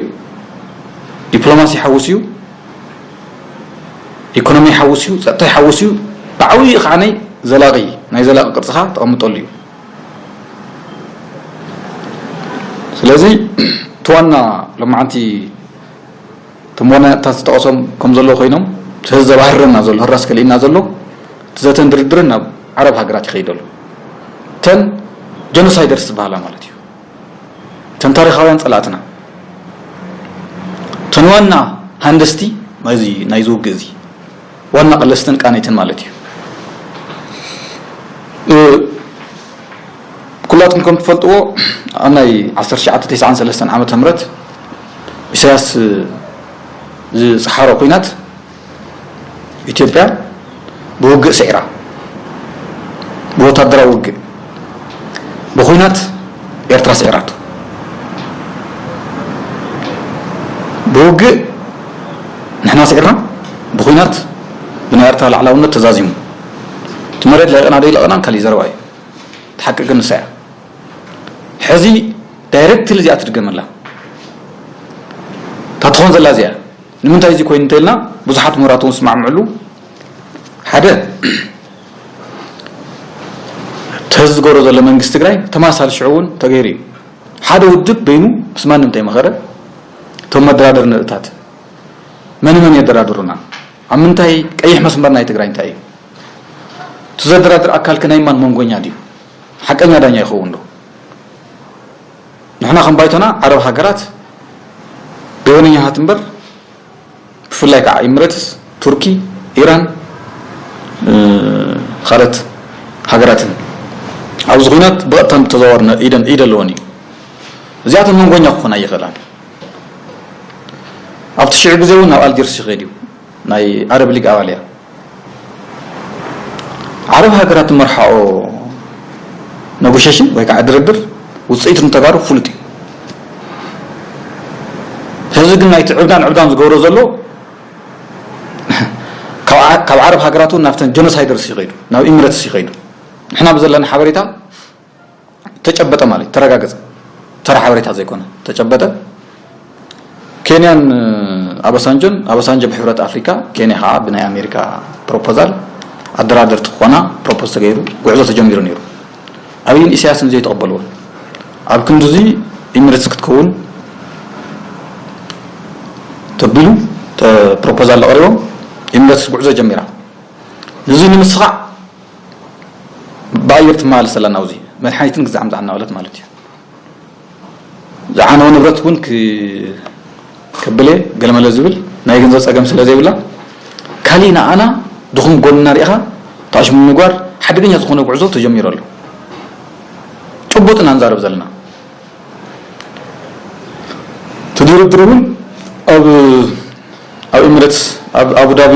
ዲፕሎማሲ ይሓውስ እዩ። ኢኮኖሚ ይሓውስ እዩ። ጸጥታ ይሓውስ እዩ። ብዓብይኡ ከዓ ናይ ዘላቒ፣ ናይ ዘላቒ ቅርጽኻ ተቐምጠሉ እዩ። ስለዚ እቲ ዋና ሎማዓንቲ እቶም ዋናታት ዝጠቐሶም ከም ዘለዉ ኮይኖም፣ እቲ ህዝቢ ዘባህርረና ዘሎ፣ ህራስ ከልኢና ዘሎ፣ እቲ ዘተን ድርድርን ናብ ዓረብ ሃገራት ይኸይድ ኣሎ። እተን ጀኖሳይደርስ ዝበሃላ ማለት እዩ። እተን ታሪኻውያን ጸላእትና፣ እተን ዋና ሃንደስቲ ናይዚ፣ ናይዚ ውግእ እዚ፣ ዋና ቀለስትን ቃኔትን ማለት እዩ። እ፣ ኩላትኩም ከም ትፈልጥዎ፣ ኣብ ናይ ዓሰርተ ትሽዓተ ተስዓን ሰለስተን ዓመተ ምህረት ኢሳያስ ዝጸሓሮ ኲናት ኢትዮጵያ ብውግእ ስዒራ፣ ብወታደራዊ ውግእ፣ ብኹናት ኤርትራ ስዒራቶ። ብውግእ ንሕና ስዒርና፣ ብኹናት ብናይ ኤርትራ ላዕላውነት ተዛዚሙ። እቲ መሬት ለቒቕና ዶ ኣይለቐቕናን ካሊእ ዘረባ እዩ። እቲ ሓቂ ግን ንሳ እያ። ሕዚ ዳይሬክትሊ እዚኣ ትድገመላ። እታ ትኾን ዘላ እዚኣ። ንምንታይ እዚ ኮይኑ እንተኢልና፣ ብዙሓት ምሁራት እውን ዝስማዕምዕሉ፣ ሓደ፣ እቲ ሕዚ ዝገብሮ ዘሎ መንግስቲ ትግራይ ተመሳሳሊ ሽዑ እውን ተገይሩ እዩ። ሓደ ውድብ በይኑ ምስ ማንም እንተይመኸረ፣ እቶም መደራደሪ ንርእታት መን መን የደራድሩና? ኣብ ምንታይ ቀይሕ መስመር ናይ ትግራይ እንታይ እዩ? እቲ ዘደራድር ኣካል ከ ናይ ማን መንጎኛ ድዩ? ሓቀኛ ዳኛ ይኸውን ዶ? ንሕና ከም ባይቶና ዓረብ ሃገራት ገበነኛታት እምበር፣ ብፍላይ ከዓ ኢምረትስ፣ ቱርኪ፣ ኢራን፣ እ፣ ካልኦት ሃገራትን ኣብዚ ኹናት ብቐጥታን ብተዘዋዋርን ኢደን፣ ኢድ ኣለወን እዩ። እዚኣተን መንጎኛ ክኾና ኣይኽእላን። ኣብቲ ሽዑ ግዜ እውን ናብ ኣልጀርስ ይኸይድ እዩ። ናይ ኣረብ ሊግ ኣባል እያ። ዓረብ ሃገራት ዝመርሓኦ ነጎሽሽን ወይ ከዓ ድርድር ውፅኢቱ ንተጋሩ ፍሉጥ እዩ። ሕዚ ግን ናይቲ ዕብዳን ዕብዳን ዝገብሮ ዘሎ ካብ ዓ-፣ ካብ ዓረብ ሃገራት እውን ናብተን ጀኖሳይደርስ ይኸይዱ፣ ናብ ኢሚረትስ ይኸይዱ። ንሕና ብዘለና ሓበሬታ ተጨበጠ ማለት ተረጋገጸ። ተራ ሓበሬታ ዘይኮነ፣ ተጨበጠ። ኬንያን፣ እ፣ ኣበሳንጆን፣ ኣበሳንጆ ብሕብረት ኣፍሪካ፣ ኬንያ ከዓ ብናይ ኣሜሪካ ፕሮፖዛል ኣደራደርቲ ክኾና ፕሮፖዝ ተገይሩ፣ ጉዕዞ ተጀሚሩ ነይሩ። ኣብይን ኢሳያስን ዘይተቐበልዎን። ኣብ ክንዲ እዚ ኢሚሬትስ ክትከውን ተቢሉ፣ ተ-፣ ፕሮፖዛል ኣቕሪቦም፣ ኢሚሬትስ ጉዕዞ ጀሚራ። ንዚ ንምስኻዕ ብኣየር ትመላለስ ኣላ ናብዚ። መድሓኒትን ግዛዕ ምዛዕ እናበለት ማለት እዩ። ዝዓነወ ንብረት እውን ክ-፣ ክብል እየ፣ ገለመለ ዝብል ናይ ገንዘብ ጸገም ስለ ዘይብላ፣ ካሊእ ንኣና ድኹም ጎንና ርኢኻ ተኣሽሙ ምግባር ሓደገኛ ዝኾነ ጉዕዞ ተጀሚሩ ኣሎ። ጭቡጥ ኢና ንዛረብ ዘለና። እቲ ድርድር እውን ኣብ ኣብ ኤምሬትስ፣ ኣብ ኣቡዳቢ፣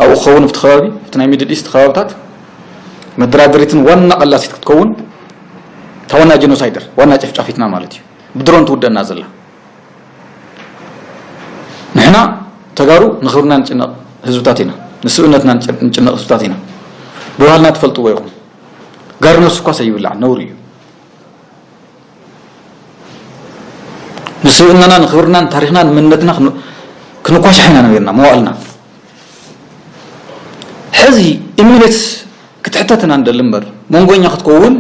ኣብኡ ክኸውን ኣብቲ ከባቢ፣ ኣብቲ ናይ ሚድል ኢስት ከባብታት መደራደሪትን ዋና ቀላሲት ክትከውን፣ እታ ዋና ጀኖሳይደር፣ ዋና ጨፍጫፊትና ማለት እዩ። ብድሮን ትውደና ዘላ። ንሕና ተጋሩ ንኽብርና ንጭነቕ ህዝብታት ኢና፣ ንስብእነትና ንጭ- ንጭነቕ ህዝብታት ኢና። ብባህልና ትፈልጥዎ ኢኹም። ጋርነስ እኳ ሰይብላዕ ነውሪ እዩ። ንስብእናና ንኽብርናን ታሪኽናን መንነትና ክን- ክንኳሻሕ ኢና ነቢርና መዋእልና። ሕዚ ኢሚሬትስ ክትሕተትና ንደሊ እምበር መንጎኛ ክትከውን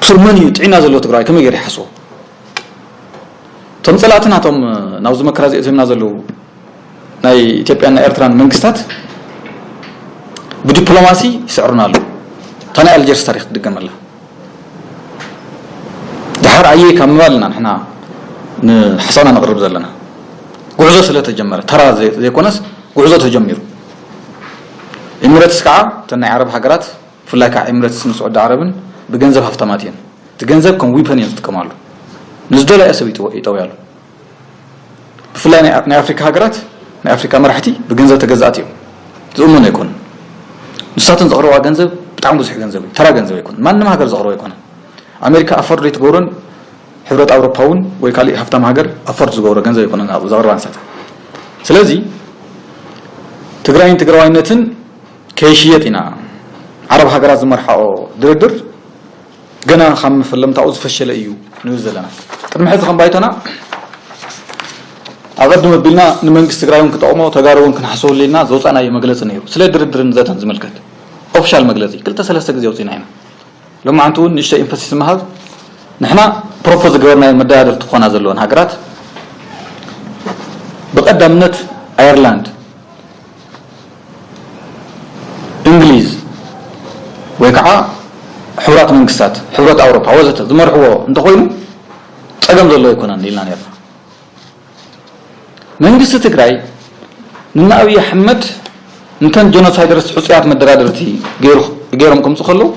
ብስር መን እዩ ጥዒና ዘለዎ ትግራይ ከመይ ገይሩ ይሓስቦ? እቶም ጸላእትና እቶም ናብዚ መከራ እዚኦም ዘምና ዘለዉ ናይ ኢትዮጵያን ናይ ኤርትራን መንግስታት ብዲፕሎማሲ ይስዕሩና ኣለዉ። እታ ናይ ኣልጀርስ ታሪኽ ትድገመላ። ድሓር ኣየ ካብ ምባልና ንሕና ንሓሳብና ነቕርብ ዘለና ጉዕዞ ስለ ተጀመረ ተራ ዘይ- ዘይኮነስ ጉዕዞ ተጀሚሩ። ኢሚሬትስ ከዓ እተን ናይ ዓረብ ሃገራት ብፍላይ ከዓ ኢሚሬትስን ስዑዲ ዓረብን ብገንዘብ ሃፍታማት እየን። እቲ ገንዘብ ከም ዊፐን እየን ዝጥቀማሉ። ንዝደለያ ሰብ ይጠው- ይጠውያሉ። ብፍላይ ናይ ናይ ኣፍሪካ ሃገራት ናይ ኣፍሪካ መራሕቲ ብገንዘብ ተገዛእቲ እዮም። ዝእመኑ ኣይኮኑን። ንሳትን ዘቕርባ ገንዘብ ብጣዕሚ ብዙሕ ገንዘብ እዩ። ተራ ገንዘብ ኣይኮኑን። ማንም ሃገር ዘቕርቦ ኣይኮነን። ኣሜሪካ ኣፈርድ ዘይትገብሮን ሕብረት ኣውሮፓ እውን ወይ ካሊእ ሃፍታም ሃገር ኣፈርድ ዝገብሮ ገንዘብ ኣይኮነን ኣብኡ ዘቕርባ ንሳት። ስለዚ ትግራይን ትግራዋይነትን ከይሽየጥ ኢና ዓረብ ሃገራት ዝመርሓኦ ድርድር ገና ካብ መፈለምታኡ ዝፈሸለ እዩ ንብል ዘለና። ቅድሚ ሕዚ ከም ባይቶና ኣቐድም ኣቢልና ንመንግስቲ ትግራይ እውን ክጠቕሞ ተጋሩ እውን ክንሓስበሉ ኢልና ዘውፃእናዮ መግለፂ ነይሩ። ስለ ድርድርን ዘተን ዝምልከት ኦፊሻል መግለፂ ክልተ ሰለስተ ግዜ ኣውፂእና ኢና። ሎማዓንቲ እውን ንእሽተይ ኢንፈሲስ ምሃብ ንሕና ፕሮፖዝ ዝገበርናዮ መደራደርቲ ክኾና ዘለወን ሃገራት ብቐዳምነት ኣየርላንድ፣ እንግሊዝ ወይ ከዓ ሕቡራት መንግስታት፣ ሕብረት ኣውሮፓ ወዘተ ዝመርሕዎ እንተኾይኑ ፀገም ዘለዎ ኣይኮነን ኢልና ነርና። መንግስቲ ትግራይ ንና ኣብይ ኣሕመድ እንተን ጀኖሳይደርስ ሕፁያት መደራደርቲ ገይሩ- ገይሮም ከምፁ ከለዉ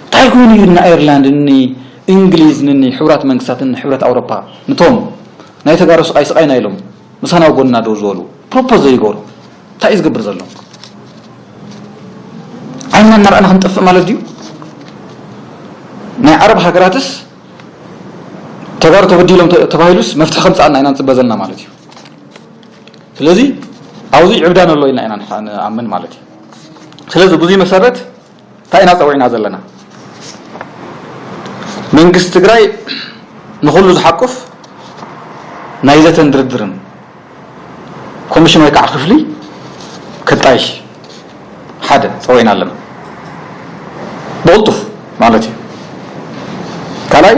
እንታይ ኮይኑ እዩ ንኣየርላንድ ንእንግሊዝ ንሕቡራት መንግስታት ንሕብረት ኣውሮፓ ንቶም ናይ ተጋሩ ስቃይ ስቃይና ኢሎም ምሳና ጎንና ደው ዝበሉ ፕሮፖዝ ዘይገብሩ እንታይ እዩ ዝገብር ዘሎ? ዓይንና እናረኣና ክንጠፍእ ማለት ድዩ? ናይ ዓረብ ሃገራትስ ተጋሩ ተበዲሎም ተ- ተባሂሉስ መፍትሒ ከምፅኣልና ኢና ንፅበ ዘለና ማለት እዩ። ስለዚ ኣብዚ ዕብዳን ኣሎ ኢልና ኢና ንሓ- ንኣምን ማለት እዩ። ስለዚ ብዙይ መሰረት እንታይ ኢና ፀዊዕና ዘለና? መንግስቲ ትግራይ ንኩሉ ዝሓቁፍ ናይ ዘተን ድርድርን ኮሚሽን ወይ ከዓ ክፍሊ ከጣይሽ ሓደ ፀዊዕና ኣለና። ብቕልጡፍ ማለት እዩ። ካልኣይ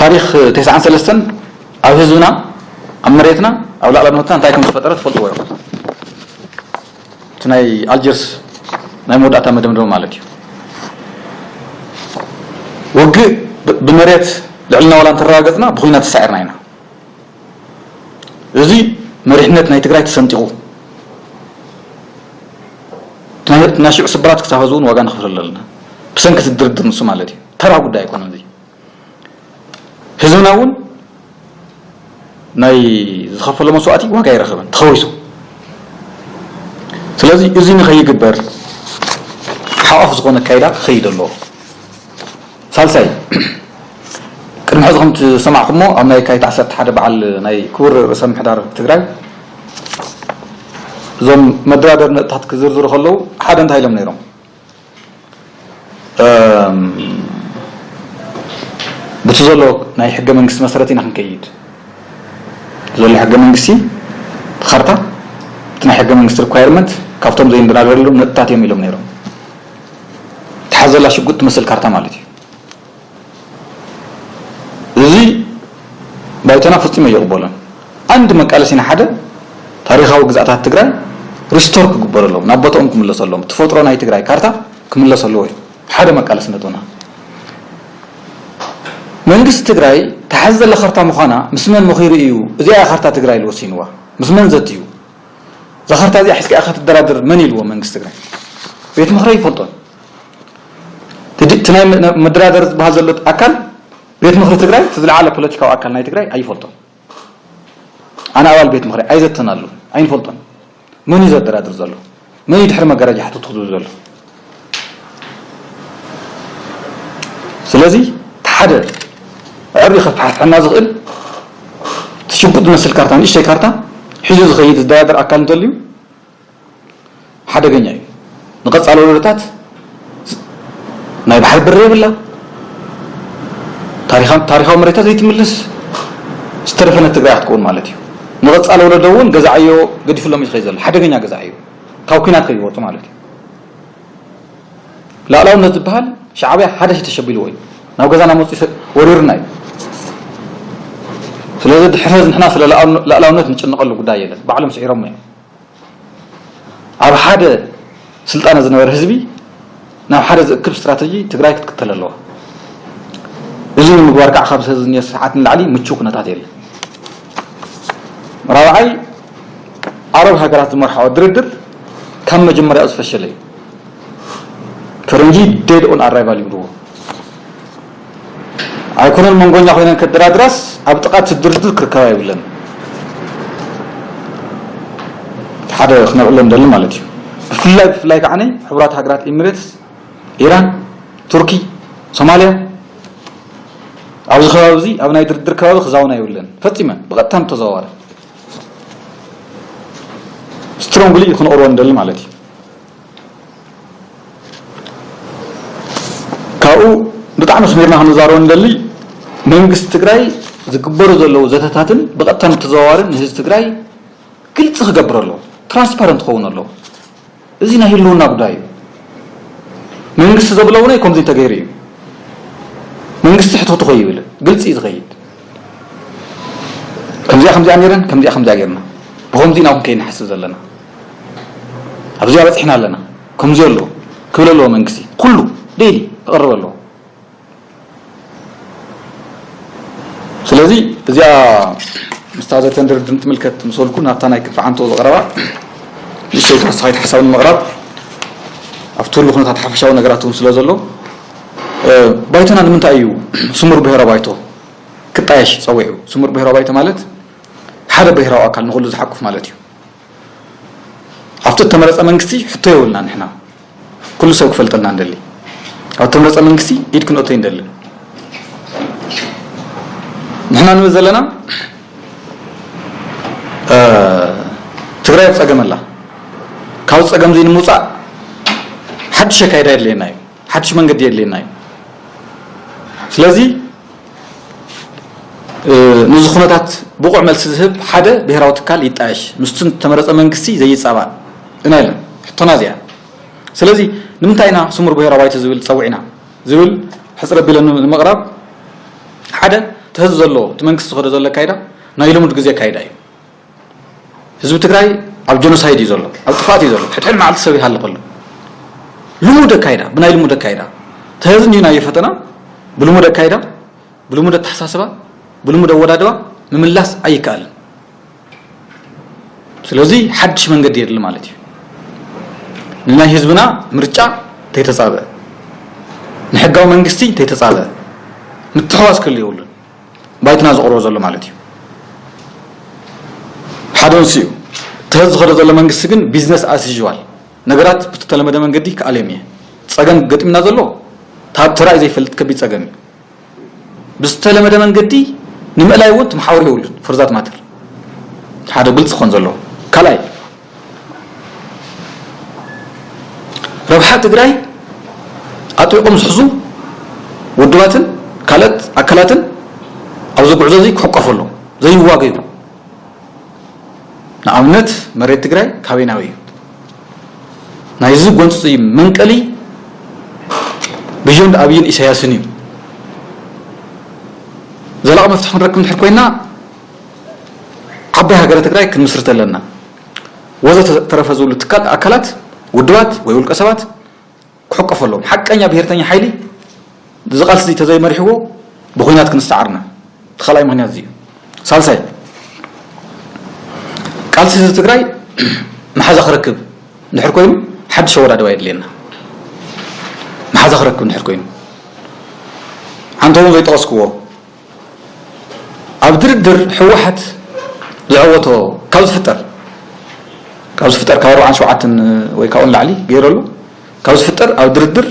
ታሪክ ተስዓን ሰለስተን ኣብ ህዝብና ኣብ መሬትና ኣብ ላዕላውነትና እንታይ ከም ዝፈጠረ ትፈልጥዎ ኢኹም። እቲ ናይ ኣልጀርስ ናይ መወዳእታ መደምደሚ ማለት እዩ። ውግእ ብመሬት ልዕልና ዋላ እንተረጋገፅና ብኩናት ተሳዒርና ኢና። እዚ መሪሕነት ናይ ትግራይ ተሰንጢቑ ናሽዑ ስብራት ክሳብ ሕዚ እውን ዋጋ ንኽፍለሉ ኣለና። ብሰንኪ ዝድርድር ንሱ ማለት እዩ። ተራ ጉዳይ ኣይኮነን እዚ። ህዝብና እውን ናይ ዝኸፈሎ መስዋእቲ ዋጋ ይረኽብን ተኸዊሱ። ስለዚ እዚ ንኸይግበር ሓቋፍ ዝኾነ ኣካይዳ ክኸይድ ኣለዎ። ሳልሳይ ቅድሚ ሕዚ ከም ትሰማዕኩሞ ኣብ ናይ የካቲት ዓሰርተ ሓደ በዓል ናይ ክቡር ርእሰ ምሕዳር ትግራይ እዞም መደራደር ነጥታት ክዝርዝሩ ከለዉ ሓደ እንታይ ኢሎም ነይሮም? በቲ ዘሎ ናይ ሕገ መንግስቲ መሰረት ኢና ክንከይድ። ዘሎ ሕገ መንግስቲ ካርታ እቲ ናይ ሕገ መንግስቲ ሪኳየርመንት ካብቶም ዘይንደራደረሎም ነጥታት እዮም ኢሎም ነይሮም። ተሓዘላ ሽጉጥ ትመስል ካርታ ማለት እዩ። እዚ ባይቶና ፍጹም እየቕበሎን። ኣንድ መቃለሲና ሓደ ታሪኻዊ ግዛኣታት ትግራይ ሪስቶር ክግበረሎም ናብ ቦታኦም ክምለሰሎም ተፈጥሮ ናይ ትግራይ ካርታ ክምለሰለዎ እዩ ሓደ መቃለሲ ነጥብና። መንግስቲ ትግራይ ተሓዚ ዘለ ካርታ ምዃና ምስ መን መኺሩ እዩ እዚኣ እያ ካርታ ትግራይ ኢሉ ወሲንዋ? ምስ መን ዘትዩ? እዛ ካርታ እዚኣ ሒዝካ ኢኻ ክትደራደር መን ኢልዎ መንግስቲ ትግራይ? ቤት ምኽሪ ኣይፈልጦን። እቲ ናይ መደራደሪ ዝበሃል ዘሎ ኣካል ቤት ምኽሪ ትግራይ፣ እቲ ዝለዓለ ፖለቲካዊ ኣካል ናይ ትግራይ ኣይፈልጦን። ኣነ ኣባል ቤት ምኽሪ ኣይዘተናሉ ኣይንፈልጦን። መን እዩ ዘደራድር ዘሎ? መን እዩ ድሕሪ መጋረጃ ሕቶ ትኽዝብ ዘሎ? ስለዚ ሓደ ዕሪ ከፋሕፍሐና ዝኽእል ሽጉጥ ዝመስል ካርታ፣ ንእሽተይ ካርታ ሒዙ ዝኸይድ ዝደራደር ኣካል እንተልዩ ሓደገኛ እዩ። ንቐፃል ወለዶታት ናይ ባሕሪ በሪ የብላ፣ ታሪኻዊ መሬታ ዘይትምልስ ዝተደፈነት ትግራይ ክትከውን ማለት እዩ። ንቐፃል ወለዶ እውን ገዛዓዮ ገዲፍሎም እዩ ዝኸይድ ዘሎ፣ ሓደገኛ ገዛዓዮ ካብ ኲናት ከይወፁ ማለት እዩ። ላእላውነት ዝበሃል ሻዕብያ ሓደ ሺ ተሸቢልዎ እዩ ናብ ገዛና መፅኡ ወሪርና እዩ። ስለዚ ድሕሪ ሕዚ ንሕና ስለ ላእላውነት ንጭንቐሉ ጉዳይ የለን፣ ባዕሎም ስዒሮሞ እዮም። ኣብ ሓደ ስልጣነ ዝነበረ ህዝቢ ናብ ሓደ ዝእክብ ስትራተጂ ትግራይ ክትክተል ኣለዋ። እዚ ንምግባር ከዓ ካብ ሰዚ ስርዓት ንላዕሊ ምቹው ኩነታት የለን። ራብዓይ፣ ዓረብ ሃገራት ዝመርሓዎ ድርድር ካብ መጀመርያኡ ዝፈሸለ እዩ። ፈረንጂ ዴድ ኦን ኣራይቫል ይብልዎ። ኣይኮነን መንጎኛ ኮይነን ከደራድራስ ኣብ ጥቓ እቲ ድርድር ክርከባ የብለን። ሓደ ክነብዕሎ ንደሊ ማለት እዩ። ብፍላይ ብፍላይ ከዓ ሕቡራት ሃገራት ኤሚሬትስ፣ ኢራን፣ ቱርኪ፣ ሶማልያ ኣብዚ ከባቢ እዚ ኣብ ናይ ድርድር ከባቢ ክዛወና የብለን ፈፂመን ብቐጥታ ተዘዋዋሪ ስትሮንግሊ ክንቕርቦ ንደሊ ማለት እዩ። ካብኡ ብጣዕሚ ስሚርና ክንዛረቦ ንደሊ መንግስቲ ትግራይ ዝግበሩ ዘለዉ ዘተታትን ብቐጥታን ብተዘዋዋርን ንህዝቢ ትግራይ ግልፂ ክገብር ኣለዎ፣ ትራንስፓረንት ክኸውን ኣለዎ። እዚ ናይ ህልውና ጉዳይ እዩ። መንግስቲ ዘብሎ እውን ከምዚ ተገይሩ እዩ። መንግስቲ ሕትሕቱ ከይብል ግልፂ እዩ ዝኸይድ። ከምዚኣ ከምዚኣ ነይረን ከምዚኣ ከምዚኣ ገይርና ብከምዚ ኢና እውን ከይንሓስብ ዘለና ኣብዚኣ በፂሕና ኣለና ከምዚ ኣሎ ክብል ኣለዎ መንግስቲ ኩሉ ዴሊ ክቐርብ ኣለዎ። ስለዚ እዚኣ ምስታ ዘተን ድርድርን ትምልከት ምስ በልኩ ናብታ ናይ ክንፈዓንቶ ዝቐረባ ንእሽተይ ተወሳኺት ሓሳብ ንምቕራብ ኣብቲ ኩሉ ኩነታት ሓፈሻዊ ነገራት እውን ስለ ዘሎ ባይቶና ንምንታይ እዩ ስሙር ብሄራዊ ባይቶ ክጣየሽ ፀዊዑ? ስሙር ብሄራዊ ባይቶ ማለት ሓደ ብሄራዊ ኣካል ንኹሉ ዝሓቁፍ ማለት እዩ። ኣብቲ እተመረፀ መንግስቲ ሕቶ የብልና ንሕና ኩሉ ሰብ ክፈልጠልና ንደሊ። ኣብ እተመረፀ መንግስቲ ኢድ ክንእቶ ይንደልን። ንሕና ንብል ዘለና ትግራይ ኣብ ፀገም ኣላ። ካብ ፀገም እዚ ንምውፃእ ሓድሽ ኣካይዳ የድልየና እዩ። ሓድሽ መንገዲ የድልየና እዩ። ስለዚ ንዚ ኩነታት ብቑዕ መልሲ ዝህብ ሓደ ብሄራዊ ትካል ይጣየሽ፣ ምስቲ ዝተመረፀ መንግስቲ ዘይፃባእ ኢና ኢልና ሕቶና እዚኣ። ስለዚ ንምንታይ ኢና ስሙር ብሄራዊ ባይቶ ዝብል ፀዊዕና ዝብል ሕፅር ኣቢለ ንምቕራብ ሓደ እቲ ህዚ ዘሎ እቲ መንግስቲ ዝኸዶ ዘሎ ኣካይዳ ናይ ልሙድ ግዜ ኣካይዳ እዩ። ህዝቢ ትግራይ ኣብ ጀኖሳይድ እዩ ዘሎ፣ ኣብ ጥፍኣት እዩ ዘሎ። ሕድሕድ መዓልቲ ሰብ ይሃልቕ ኣሎ። ልሙድ ኣካይዳ፣ ብናይ ልሙድ ኣካይዳ ተህዝን እዩ ናይ ፈተና ብልሙድ ኣካይዳ፣ ብልሙድ ኣተሓሳስባ፣ ብልሙድ ኣወዳድባ ምምላስ ኣይከኣልን። ስለዚ ሓድሽ መንገዲ የድሊ ማለት እዩ። ንናይ ህዝብና ምርጫ ተይተፃበ፣ ንሕጋዊ መንግስቲ ተይተፃበ ምትሕዋስ ክህሉ የብሉን። ባይትና ዘቕርቦ ዘሎ ማለት እዩ። ሓደ ንሱ እዩ። ተዝ ዝኸደ ዘሎ መንግስቲ ግን ቢዝነስ ኣስ ዩዋል ነገራት ብዝተለመደ መንገዲ ክኣልዮም እየ። ፀገም ገጢምና ዘሎ ካብ ተራእዩ ዘይፈልጥ ከቢድ ፀገም እዩ። ብዝተለመደ መንገዲ ንምእላይ እውን ትመሓወር የብሉን። ፈርዛት ማተር ሓደ ግልፂ ክኾን ዘለዎ ካልኣይ ረብሓ ትግራይ ኣጥቢቖም ዝሕዙ ውድባትን ካልኦት ኣካላትን ኣብዚ ጉዕዞ እዚ ክሕቆፉ ኣለዎም። ዘይዋገዩ ንኣብነት መሬት ትግራይ ካበይ ናበይ እዩ? ናይዚ ጎንፂ መንቀሊ ብዮንድ ኣብይን ኢሳያስን እዩ። ዘላቂ መፍትሒ ክንረክብ እንድሕር ኮይና ዓባይ ሃገረ ትግራይ ክንምስርት ኣለና። ወዘተ ተረፈ ዝብሉ ትካል ኣካላት ውድባት ወይ ውልቀ ሰባት ክሕቀፈሎም ሓቀኛ ብሄርተኛ ሓይሊ እዚ ቃልሲ እዚ ተዘይመሪሕዎ ብኹናት ክንሰዓርና እቲ ካልኣይ ምኽንያት እዚ እዩ። ሳልሳይ፣ ቃልሲ ህዝቢ ትግራይ መሓዛ ክረክብ እንድሕር ኮይኑ ሓድሽ ኣወዳድባ የድልየና። መሓዛ ክረክብ እንድሕር ኮይኑ፣ ሓንቲ እውን ዘይጠቐስክዎ፣ ኣብ ድርድር ህወሓት ዝዐወቶ ካብ ዝፍጠር ካብ ዝፍጠር ካብ ኣርባዓን ሸውዓተን ወይ ካብኡ ንላዕሊ ገይረሉ ካብ ዝፍጠር ኣብ ድርድር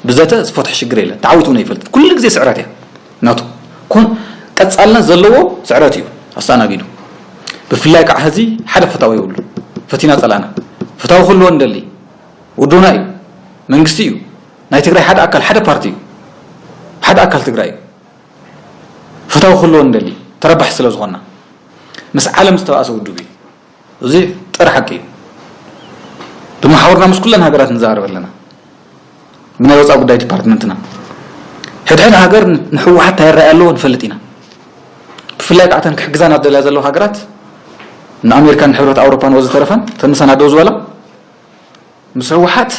ብዘተ ዝፈትሖ ሽግር የለን። ተዓዊቱ እውን ኣይፈልጥን። ኩሉ ግዜ ስዕረት እያ ናቱ። ኩን ቀጻልነት ዘለዎ ስዕረት እዩ ኣስተኣናጊዱ። ብፍላይ ከዓ ሕዚ ሓደ ፈታዊ የብሉ። ፈቲና ጸላእና፣ ፈታዊ ክህልዎ እንደሊ፣ ውዱና እዩ፣ መንግስቲ እዩ፣ ናይ ትግራይ ሓደ ኣካል፣ ሓደ ፓርቲ እዩ፣ ሓደ ኣካል ትግራይ እዩ። ፈታዊ ክህልዎ እንደሊ፣ ተረባሒ ስለ ዝኾንና፣ ምስ ዓለም ዝተባእሰ ውድብ እዩ። እዚ ጥር ሓቂ እዩ። ብመሓውርና ምስ ኩለን ሃገራት ንዛረብ ኣለና። ብናይ ወፃኢ ጉዳይ ዲፓርትመንትና ሕድሕድ ሃገር ንሕወሓት እንታይ ይረኣይ ኣለዎ ንፈልጥ ኢና። ብፍላይ ከዓ እተን ክሕግዛና ደልያ ዘለዋ ሃገራት ንኣሜሪካን ሕብረት ኣውሮፓን ወዘተረፈን፣ እተን ምሳና ደው ዝበላ፣ ምስ ህወሓት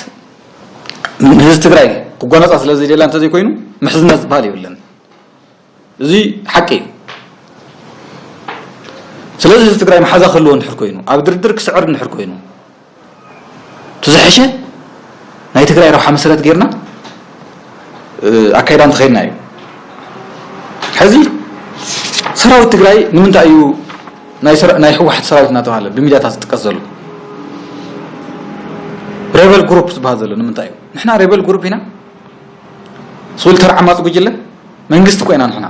ንህዝቢ ትግራይ ክጎነፃ ስለ ዘይደላ እንተዘይኮይኑ ምሕዝነት ዝበሃል የብለን። እዚ ሓቂ እዩ። ስለዚ ህዝቢ ትግራይ መሓዛ ክህልዎ እንድሕር ኮይኑ፣ ኣብ ድርድር ክስዕር እንድሕር ኮይኑ፣ እቲ ዝሐሸ ናይ ትግራይ ረብሓ መሰረት ጌርና፣ እ፣ ኣካይዳ እንተኸይድና እዩ። ሕዚ ሰራዊት ትግራይ ንምንታይ እዩ ናይ ሰራ-፣ ናይ ህወሓት ሰራዊት እናተባሃለ ብሚድያታት ዝጥቀስ ዘሎ? ሬበል ግሩፕ ዝበሃል ዘሎ ንምንታይ እዩ? ንሕና ሬበል ግሩፕ ኢና? ስዊል ተር ዓማፅ ጉጅለ መንግስቲ ኮይና ንሕና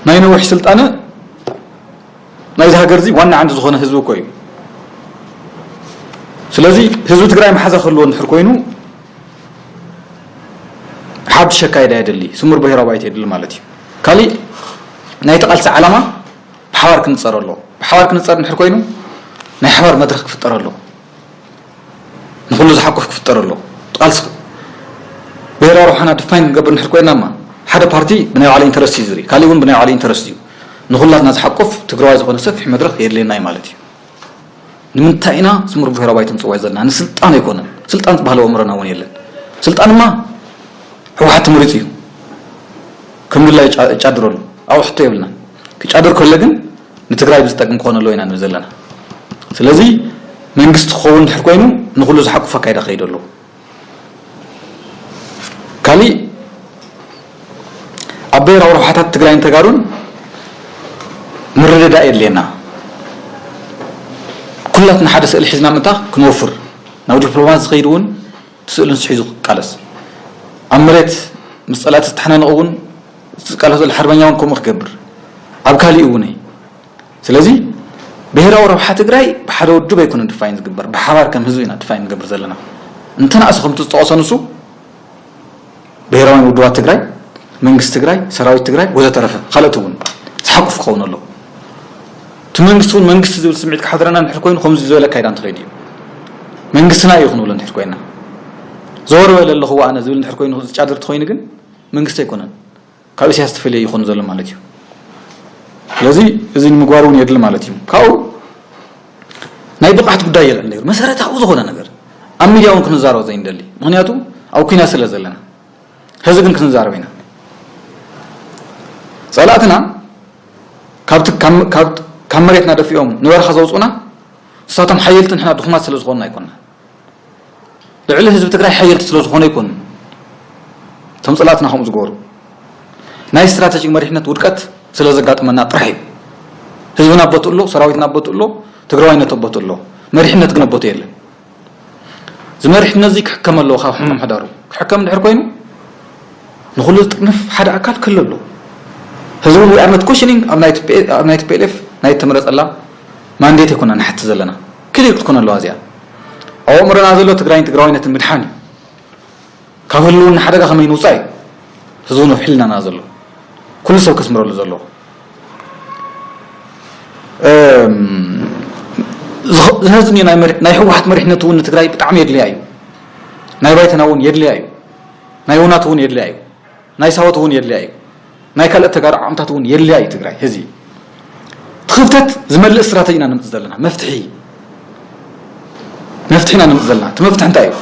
ናይ ነዊሕ ስልጣነ ናይዚ ሃገር እዚ ዋና ዓንዲ ዝኾነ ህዝቢ እኮ እዩ። ስለዚ ህዝቢ ትግራይ መሓዛ ክህልዎ እንድሕር ኮይኑ ሓድሽ ኣካይዳ የድሊ፣ ስሙር ብሄራዊ ባይቶ የድሊ ማለት እዩ። ካሊእ ናይቲ ቃልሲ ዓላማ ብሓባር ክንፀር ኣለዎ። ብሓባር ክንፀር እንድሕር ኮይኑ ናይ ሓባር መድረኽ ክፍጠር ኣለዎ። ንኹሉ ዝሓቁፍ ክፍጠር ኣለዎ። ቃልሲ ብሄራዊ ረብሓና ድፋይን ክንገብር እንድሕር ኮይናማ ሓደ ፓርቲ ብናይ ባዕሉ ኢንተረስት እዩ ዝርኢ፣ ካሊእ እውን ብናይ ባዕሉ ኢንተረስት እዩ። ንኹላትና ዝሓቁፍ ትግራዋይ ዝኾነ ሰፊሕ መድረኽ የድልየና እዩ ማለት እዩ። ንምንታይ ኢና ስሙር ብሄራዊ ባይቶ ንፅውዕ ዘለና? ንስልጣን ኣይኮነን። ስልጣን ዝበሃል ኣእምሮና እውን የለን። ስልጣንማ ህወሓት ተመሪፁ እዩ። ከም ድላዩ ይጫ-፣ ይጫድረሉ። ኣብኡ ሕቶ የብልናን። ክጫድር ከሎ ግን ንትግራይ ብዝጠቅም ክኾነሉ ኢና ንብል ዘለና። ስለዚ መንግስቲ ክኸውን እንድሕር ኮይኑ ንኹሉ ዝሓቁፍ ኣካይዳ ክኸይድ ኣለዎ። ካሊእ ኣብ ብሄራዊ ረብሓታት ትግራይን ተጋሩን ምርድዳእ የድልየና። ኩላትና ሓደ ስእሊ ሒዝና ምእንታ ክንወፍር ናብ ዲፕሎማት ዝኸይድ እውን እቲ ስእሊ ንሱ ሒዙ ክቃለስ፣ ኣብ መሬት ምስ ፀላእቲ ዝተሓናነቑ እውን ዝቃለስ ዘሎ ሓርበኛ እውን ከምኡ ክገብር፣ ኣብ ካሊእ እውን እዩ። ስለዚ ብሄራዊ ረብሓ ትግራይ ብሓደ ውድብ ኣይኮነን ድፋይን ዝግበር፣ ብሓባር ከም ህዝቢ ኢና ድፋይን ንገብር ዘለና። እንተነኣሰ ከምቲ ዝጠቐሶ ንሱ ብሄራውያን ውድባት ትግራይ፣ መንግስቲ ትግራይ፣ ሰራዊት ትግራይ ወዘተረፈ ካልኦት እውን ዝሓቁፍ ክኸውን ኣለዎ። እቲ መንግስቲ እውን መንግስቲ ዝብል ስምዒት ክሓድረና እንድሕር ኮይኑ ከምዚ ዝበለ ኣካይዳ እንተኸይዱ እዩ። መንግስትና እዩ ክንብሎ እንድሕር ኮይና፣ ዘወር በለ ኣለኹ ኣነ ዝብል እንድሕር ኮይኑ ዝጫድር እንተኾይኑ ግን መንግስቲ ኣይኮነን። ካብ ኢሳያስ ተፈልየ ይኾን ዘሎ ማለት እዩ። ስለዚ እዚ ንምግባር እውን የድሊ ማለት እዩ። ካብኡ ናይ ብቕዓት ጉዳይ የለን ነይሩ። መሰረታዊ ዝኾነ ነገር ኣብ ሚድያ እውን ክንዛረቦ ዘይንደሊ። ምኽንያቱ ኣብ ኲናት ስለ ዘለና። ሕዚ ግን ክንዛረብ ኢና። ጸላእትና ካብቲ፣ ካብ፣ ካብ፣ ካብ መሬትና ደፊኦም ንበረኻ ዘውጽኡና ንሳቶም ሓየልቲ ንሕና ድኹማት ስለ ዝኾንና ኣይኮንና። ልዕሊ ህዝቢ ትግራይ ሓየልቲ ስለ ዝኾኑ ኣይኮኑን። እቶም ጸላእትና ከምኡ ዝገበሩ ናይ ስትራተጂክ መሪሕነት ውድቀት ስለ ዘጋጠመና ጥራሕ እዩ። ህዝብና ኣቦቱ ኣሎ፣ ሰራዊትና ኣቦቱ ኣሎ፣ ትግራዋይነት ኣቦቱ ኣሎ። መሪሕነት ግን ኣቦቱ የለን። እዚ መሪሕነት እዚ ክሕከም ኣለዎ ካብ ሕሙም ሕዳሩ። ክሕከም እንድሕር ኮይኑ ንኹሉ ዝጥርንፍ ሓደ ኣካል ክህሉ ኣለዎ። ህዝቢ እውን we are not questioning ኣብ ናይ ቲ ፒ ኤል፣ ኣብ ናይ ቲ ፒ ኤል ኤፍ ናይ እተመረጸላ ማንዴት ኣይኮና ንሓቲ ዘለና። ክሊር ክትኮን ኣለዋ እዚኣ። ኣብ ኣእምሮና ዘሎ ትግራይን ትግራዋይነትን ምድሓን እዩ። ካብ ህልውና ሓደጋ ከመይ ንውፃእ እዩ ህዝቢ እውን ኣብ ሕልናና ዘሎ። ኩሉ ሰብ ከስምረሉ ዘለዎ። እም፣ ዝኸ-፣ ዝኸዚ ናይ መሪ-፣ ናይ ህወሓት መሪሕነት እውን ንትግራይ ብጣዕሚ የድልያ እዩ። ናይ ባይተና እውን የድልያ እዩ። ናይ ውናት እውን የድልያ እዩ። ናይ ሳወት እውን የድልያ እዩ። ናይ ካልኦት ተጋሩ ዓቕምታት እውን የድልያ እዩ ትግራይ። ሕዚ እቲ ክፍተት ዝመልእ ስትራተጂ ኢና ንምፅእ ዘለና። መፍትሒ፣ መፍትሒ ኢና ንምፅእ ዘለና። እቲ መፍትሒ እንታይ እዩ?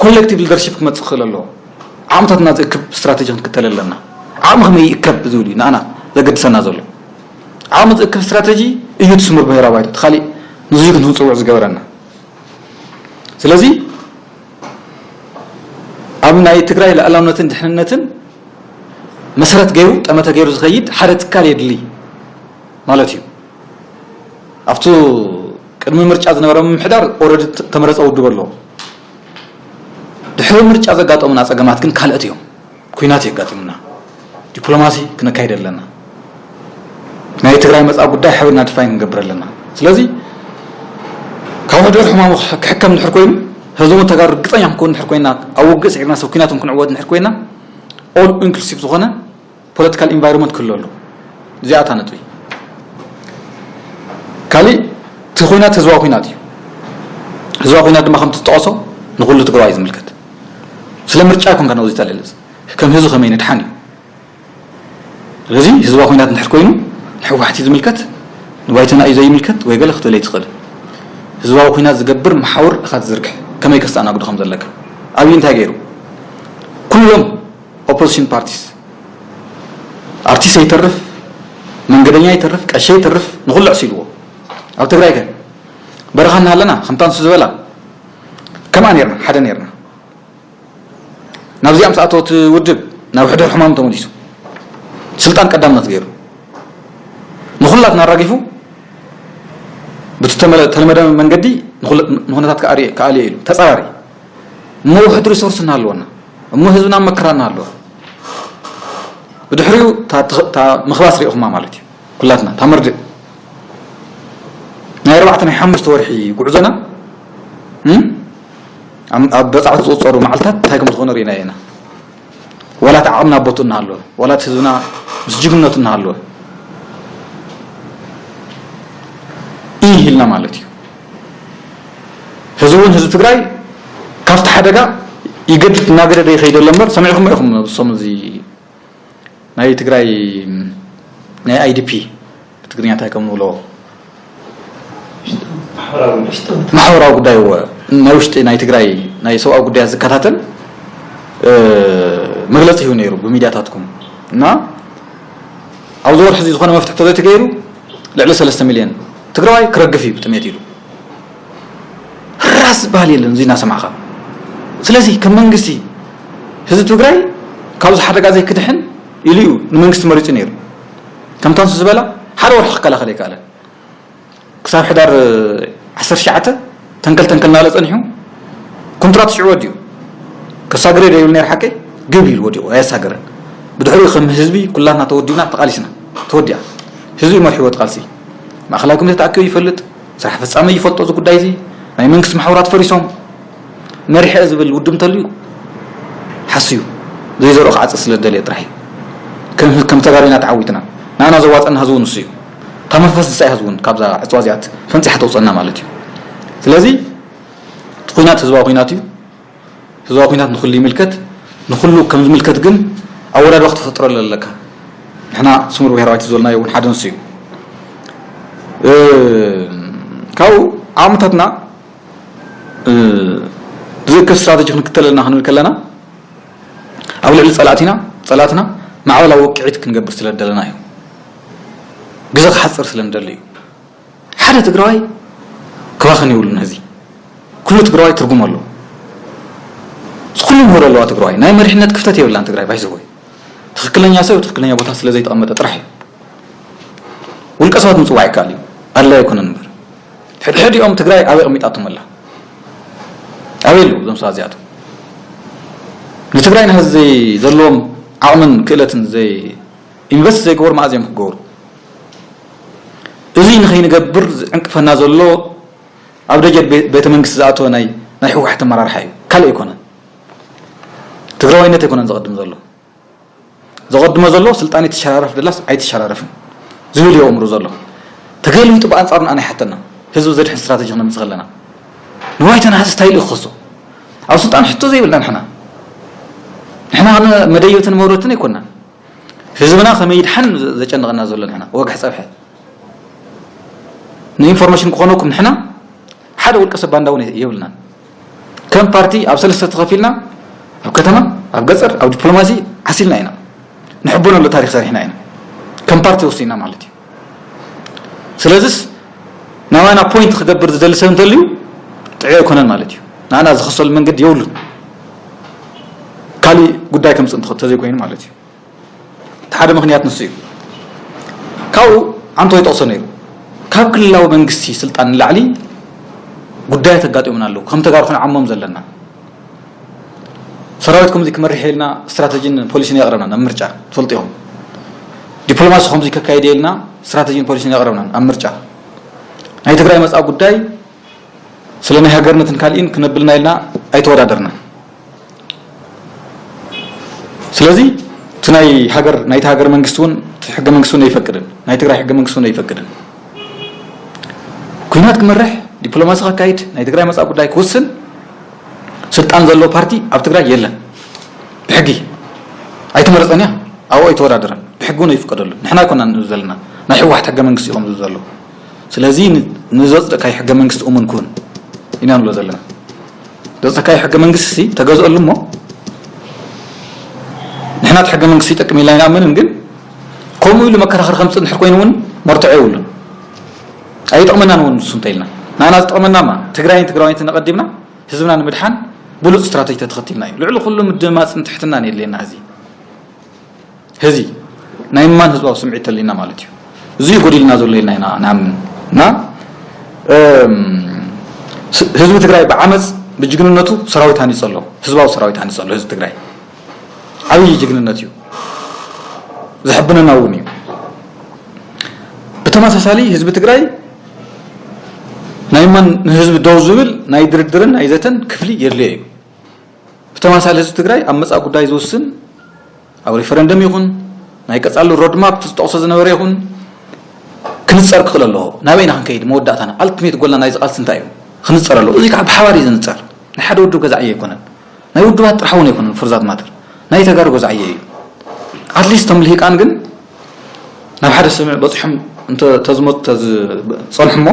ኮሌክቲቭ ሊደርሺፕ ክመፅእ ክኽእል ኣለዎ። ዓቕምታትና ዝእክብ ስትራተጂ ክንክተል ኣለና። ዓቕሚ ከመይ ይእከብ ዝብል እዩ ንኣና ዘገድሰና ዘሎ። ዓቕሚ ዝእክብ ስትራተጂ እዩ እቲ ስሙር ብሄራዊ ባይቶ፣ እቲ ካሊእ ንዙይ ክንጽውዕ ዝገበረና። ስለዚ ኣብ ናይ ትግራይ ልኣላውነትን ድሕንነትን መሰረት ገይሩ፣ ጠመተ ገይሩ ዝኸይድ ሓደ ትካል የድሊ ማለት እዩ። ኣብቱ ቅድሚ ምርጫ ዝነበረ ምምሕዳር ኦረዲ ተመረፀ ውድብ ኣለዎ። ድሕሪ ምርጫ ዘጋጠሙና ፀገማት ግን ካልኦት እዮም። ኩናት የጋጥምና፣ ዲፕሎማሲ ክነካይድ ኣለና። ናይ ትግራይ መፃ ጉዳይ ሓቢርና ድፋይን ክንገብር ኣለና። ስለዚ ካብ ሕዱር ሕማሙ ክሕከም ድሕር ኮይኑ፣ ህዝቡ ተጋሩ ርግፀኛ ክንከውን ድሕር ኮይና፣ ኣብ ውግእ ስዒርና ሰብ ኩናት ክንዕወት ድሕር ኮይና፣ ኦል ኢንክሉሲቭ ዝኾነ ፖለቲካል ኢንቫይሮንመንት ክህሉ ኣሎ። እዚኣ እታ ነጥቢ። ካሊእ እቲ ኩናት ህዝባዊ ኩናት እዩ። ህዝባዊ ኩናት ድማ ከምቲ ዝጠቐሶ ንኹሉ ትግራዋይ ዝምልከት። ስለ ምርጫ ይኮን ከነውዚ ተልዕልፅ ከም ህዝቢ ከመይ ንድሓን እዩ። ስለዚ ህዝባዊ ኩናት እንድሕር ኮይኑ ንሕወሓት እዩ ዝምልከት፣ ንባይቶና እዩ ዘይምልከት ወይ ገለ ክትብል ኣይትኽእል። ህዝባዊ ኩናት ዝገብር መሓውር ኢኻ ትዝርግሕ፣ ከመይ ከስተኣናግዶ ከም ዘለካ። ኣብይ እንታይ ገይሩ? ኩሎም ኦፖዚሽን ፓርቲስ፣ ኣርቲስት ይተርፍ፣ መንገደኛ ይተርፍ፣ ቀሸ ይተርፍ፣ ንኹሉ ኣዕሲልዎ። ኣብ ትግራይ ከ በረኻ እናሃለና ከምታ ንሱ ዝበላ ከምኣ ነርና፣ ሓደ ነርና። ናብዚኣ ምስ ኣተወት ውድብ ናብ ሕዱር ሕማም ተመሊሱ ስልጣን ቀዳምነት ገይሩ ንኹላትና ኣራጊፉ ብቲ ተመለ-፣ ተለመደ መንገዲ ንኹለ-፣ ንኹነታት ክኣሪ-፣ ክኣልዮ ኢሉ ተጻራሪ። እሞ ውሑድ ሪሶርስ እናሃለወና፣ እሞ ህዝብና መከራ እናሃለወ፣ ብድሕሪኡ እታ ትኽ-፣ እታ ምኽባስ ሪእኹማ ማለት እዩ። ኩላትና እታ መርድእ ናይ ኣርባዕተ ናይ ሓሙሽተ ወርሒ ጉዕዞና፣ እም፣ ኣብ፣ ኣብ በጻሕቲ ዝቑጸሩ መዓልታት እንታይ ከም ዝኾነ ርኢና ኢና። ዋላ እቲ ዓቕምና ቦቱ እናሃለወ፣ ዋላ እቲ ህዝብና ምስ ጅግንነቱ እናሃለወ፣ ኢህ ኢልና ማለት እዩ። ህዝቢ እውን ህዝቢ ትግራይ ካብቲ ሓደጋ ይገድድ እናገደደ ይኸይድ ኣሎ እምበር፣ ሰሚዕኹም ኢኹም ብሶም እዚ ናይ ትግራይ ናይ ኣይ ዲ ፒ ብትግርኛ እንታይ ከም ንብሎ ማሕበራዊ ጉዳይ እወ፣ ናይ ውሽጢ ናይ ትግራይ ናይ ሰብኣዊ ጉዳያት ዝከታተል፣ እ፣ መግለፂ ሂቡ ነይሩ ብሚድያታትኩም። እና ኣብዚ ወርሒ እዚ ዝኾነ መፍትሒ ተዘይተገይሩ ልዕሊ ሰለስተ ሚልዮን ትግራዋይ ክረግፍ እዩ ብጥሜት ኢሉ። ራስ ዝበሃል የለን እዚ እናሰማዕኻ። ስለዚ ከም መንግስቲ ህዝቢ ትግራይ ካብዚ ሓደጋ ዘይክድሕን ኢሉ እዩ ንመንግስቲ መሪፁ ነይሩ። ከምታ ንሱ ዝበላ ሓደ ወርሒ ክከላኸል ኣይከኣለን። ክሳብ ሕዳር ዓሰርተ ትሽዓተ ተንከል ተንከል እናበለ ጸኒሑ፣ ኮንትራት ሽዑ ወዲኡ። ከሳግረ ዶ ይብል ነይሩ ሓቀይ? ግብ ኢሉ ወዲቑ፣ ኣየሳገረን። ብድሕሪኡ ከም ህዝቢ ኩላትና ተወዲብና፣ ተቓሊስና። ተወዲኣ። ህዝቢ መሪሕዎ እቲ ቃልሲ። ማእኸላይ ኮሚቴ ተኣኪቡ ይፈልጥ፣ ስራሕ ፈጻሚ ይፈልጦ እዚ ጉዳይ እዚ። ናይ መንግስቲ ማሕበራት ፈሪሶም። መሪሐ ዝብል ውድብ እንተልዩ ሓስዩ ዘይዘርኦ ክዓጽድ ስለ ዝደለየ ጥራሕ እዩ። ከም፣ ከም ተጋሩ ኢና ተዓዊትና። ንኣና ዘዋጸና ህዝቢ ንሱ እዩ። እታ መንፈስ ንሳ እያ ህዝቢ እውን ካብዛ ዕጽዋ እዚኣ ፈንጺሓ ተውጸና ማለት እዩ። ስለዚ እቲ ኲናት ህዝባዊ ኲናት እዩ። ህዝባዊ ኲናት ንኹሉ ይምልከት። ንኹሉ ከም ዝምልከት ግን ኣወዳድባ ክትፈጥረሉ ኣለካ። ንሕና ስሙር ብሄራዊት ዝበልናዮ እውን ሓደ ንሱ እዩ። እ፣ ካብኡ ዓቕምታትና እ፣ ዝእክብ ስትራተጂ ክንክተል ኣለና ክንብል ከለና፣ ኣብ ልዕሊ ጸላእቲና፣ ጸላእትና ማዕበላዊ ውቅዒት ክንገብር ስለ ዝደለና እዩ። ግዜ ክሓጽር ስለ ንደሊ እዩ። ሓደ ትግራዋይ ክባኽን የብሉን። እዚ ኩሉ ትግራዋይ ትርጉም ኣለዎ። እዚ ኩሉ ምህሮ ኣለዋ ትግራዋይ። ናይ መሪሕነት ክፍተት የብላን ትግራይ ባይዘወይ። ትኽክለኛ ሰብ ትኽክለኛ ቦታ ስለ ዘይተቐመጠ ጥራሕ እዩ። ውልቀ ሰባት ምጽዋዕ ይከኣል እዩ። ኣድላይ ኣይኮነን እምበር። ሕድሕዲኦም ትግራይ ኣበይ ኣቐሚጣቶም ኣላ? ኣበይ ኣለዉ እዞም ሰባት እዚኣቶም? ንትግራይ ንህዚ ዘለዎም ዓቕምን ክእለትን ዘይ-፣ ኢንቨስት ዘይገበሩ መኣዝ እዮም ክገብሩ? እዚ ንኸይንገብር ዝዕንቅፈና ዘሎ ኣብ ደጀ ቤ-፣ ቤተ መንግስቲ ዝኣተወ ናይ፣ ናይ ህወሓት ኣመራርሓ እዩ። ካልእ ኣይኮነን። ትግራዋይነት ኣይኮነን ዘቐድም ዘሎ። ዘቐድሞ ዘሎ ስልጣን ይተሸራረፍ ድላስ ኣይተሸራረፍን ዝብል እዩ ኣእምሮ ዘሎ። ተገልቢጡ ብኣንጻሩ ንኣና ይሓተና። ህዝቢ ዘድሕን ስትራተጂ ክነምጽእ ከለና ንባይቶና ሕዚ ስታይል እዩ ክኸሶ። ኣብ ስልጣን ሕቶ ዘይብልና ንሕና። ንሕና ከነ መደየብትን መውረድትን ኣይኮንናን። ህዝብና ከመይ ይድሓን ዘጨንቐና ዘሎ ንሕና። ወግሒ ጸብሐ። ንኢንፎርሜሽን ክኾነኩም ንሕና ሓደ ውልቀ ሰብ ባንዳ እውን የብልናን። ከም ፓርቲ ኣብ ሰለስተ ተኸፊልና ኣብ ከተማ፣ ኣብ ገጸር፣ ኣብ ዲፕሎማሲ ዓሲልና ኢና። ንሕበነሉ ታሪክ ሰሪሕና ኢና። ከም ፓርቲ ወሲና ማለት እዩ። ስለዚስ ናባና ፖይንት ክገብር ዝደሊ ሰብ እንተልዩ ጥዑይ ኣይኮነን ማለት እዩ። ንኣና ዝኸሰሉ መንገዲ የብሉን። ካሊእ ጉዳይ ከምፅእ እንተ- ተዘይኮይኑ ማለት እዩ። እቲ ሓደ ምክንያት ንሱ እዩ። ካብኡ ዓንቶ ይጠቕሶ ነይሩ። ካብ ክልላዊ መንግስቲ ስልጣን ንላዕሊ ጉዳያት ኣጋጢሙና ኣለዉ። ከም ተጋሩ ክንዓሞም ዘለና። ሰራዊት ከምዚ ክመርሕ ኢልና ስትራተጂን ፖሊሲን የቕረብና ናብ ምርጫ ትፈልጡ ኢኹም። ዲፕሎማሲ ከምዚ ከካይድ ኢልና ስትራተጂን ፖሊሲን የቕረብና ኣብ ምርጫ። ናይ ትግራይ መጻኢ ጉዳይ ስለ ናይ ሃገርነትን ካልኢን ክነብልና ኢልና ኣይተወዳደርና። ስለዚ እቲ ናይ ሃገር ናይቲ ሃገር መንግስቲ እውን እቲ ሕገ መንግስቲ እውን ኣይፈቅድን፣ ናይ ትግራይ ሕገ መንግስቲ እውን ኣይፈቅድን። ኩናት ክመርሕ፣ ዲፕሎማሲ ከካይድ፣ ናይ ትግራይ መጻኢ ጉዳይ ክውስን ስልጣን ዘለዎ ፓርቲ ኣብ ትግራይ የለን። ብሕጊ ኣይተመረጸን እያ፣ ኣብኡ ኣይተወዳደረን፣ ብሕጊ እውን ኣይፍቀደሉን። ንሕና ኣይኮናን ንብል ዘለና፣ ናይ ህወሓት ሕገ መንግስቲ እዩ ከምዚ ዘሎ። ስለዚ ን- ንዘጽደቅካዮ ሕገ መንግስቲ እሙን ኩን ኢና ንብሎ ዘለና። ዘጽደቅካዮ ሕገ መንግስቲ ሲ ተገዝአሉ እሞ ንሕና እቲ ሕገ መንግስቲ ይጠቅም ኢልና ኣይንኣምንን። ግን ከምኡ ኢሉ መከራኸሪ ከምፅእ እንድሕር ኮይኑ እውን መርትዖ የብሉን። ኣይጠቕመናን እውን ንሱ እንተ ኢልና ንኣና ዝጠቕመና ማ ትግራይን ትግራዋይነትን ኣቐዲምና ህዝብና ንምድሓን ብሉፅ ስትራተጂ ተተኸቲልና እዩ። ልዕሊ ኩሉ ምድማፅን ትሕትናን የድልየና። እዚ ህዚ ናይ ምማን ህዝባዊ ስምዒት ተሊና ማለት እዩ። እዚ እዩ ጎዲልና ዘሎ ኢልና ኢና ንኣምን እና እም፣ ስ- ህዝቢ ትግራይ ብዓመፅ ብጅግንነቱ ሰራዊት ሃኒፁ ኣሎ። ህዝባዊ ሰራዊት ሃኒፁ ኣሎ። ህዝቢ ትግራይ ዓብዪ ጅግንነት እዩ። ዘሕብነና እውን እዩ። ብተመሳሳሊ ህዝቢ ትግራይ ናይ ማን ንህዝቢ ደው ዝብል ናይ ድርድርን ናይ ዘተን ክፍሊ የድልዮ እዩ። ብተመሳሳሊ ህዝቢ ትግራይ ኣብ መጻኢ ጉዳይ ዝውስን ኣብ ሪፈረንደም ይኹን ናይ ቀጻሊ ሮድማፕ ዝጠቕሶ ዝነበረ ይኹን ክንጸር ክኽእል ኣለዎ። ናበይና ክንከይድ መወዳእታና ኣልቲሜት ጎልና ናይዚ ቃልሲ እንታይ እዩ? ክንጸር ኣለዎ። እዚ ከዓ ብሓባር እዩ ዝንጸር። ናይ ሓደ ውድብ ገዛዕዮ ኣይኮነን። ናይ ውድባት ጥራሕ እውን ኣይኮነን። ፎርዛት ማተር ናይ ተጋሩ ገዛዕዮ እዩ። ኣትሊስት እቶም ልሂቃን ግን ናብ ሓደ ስምዕ በፂሖም እንተ ተዝመፁ ተዝፀንሑ እሞ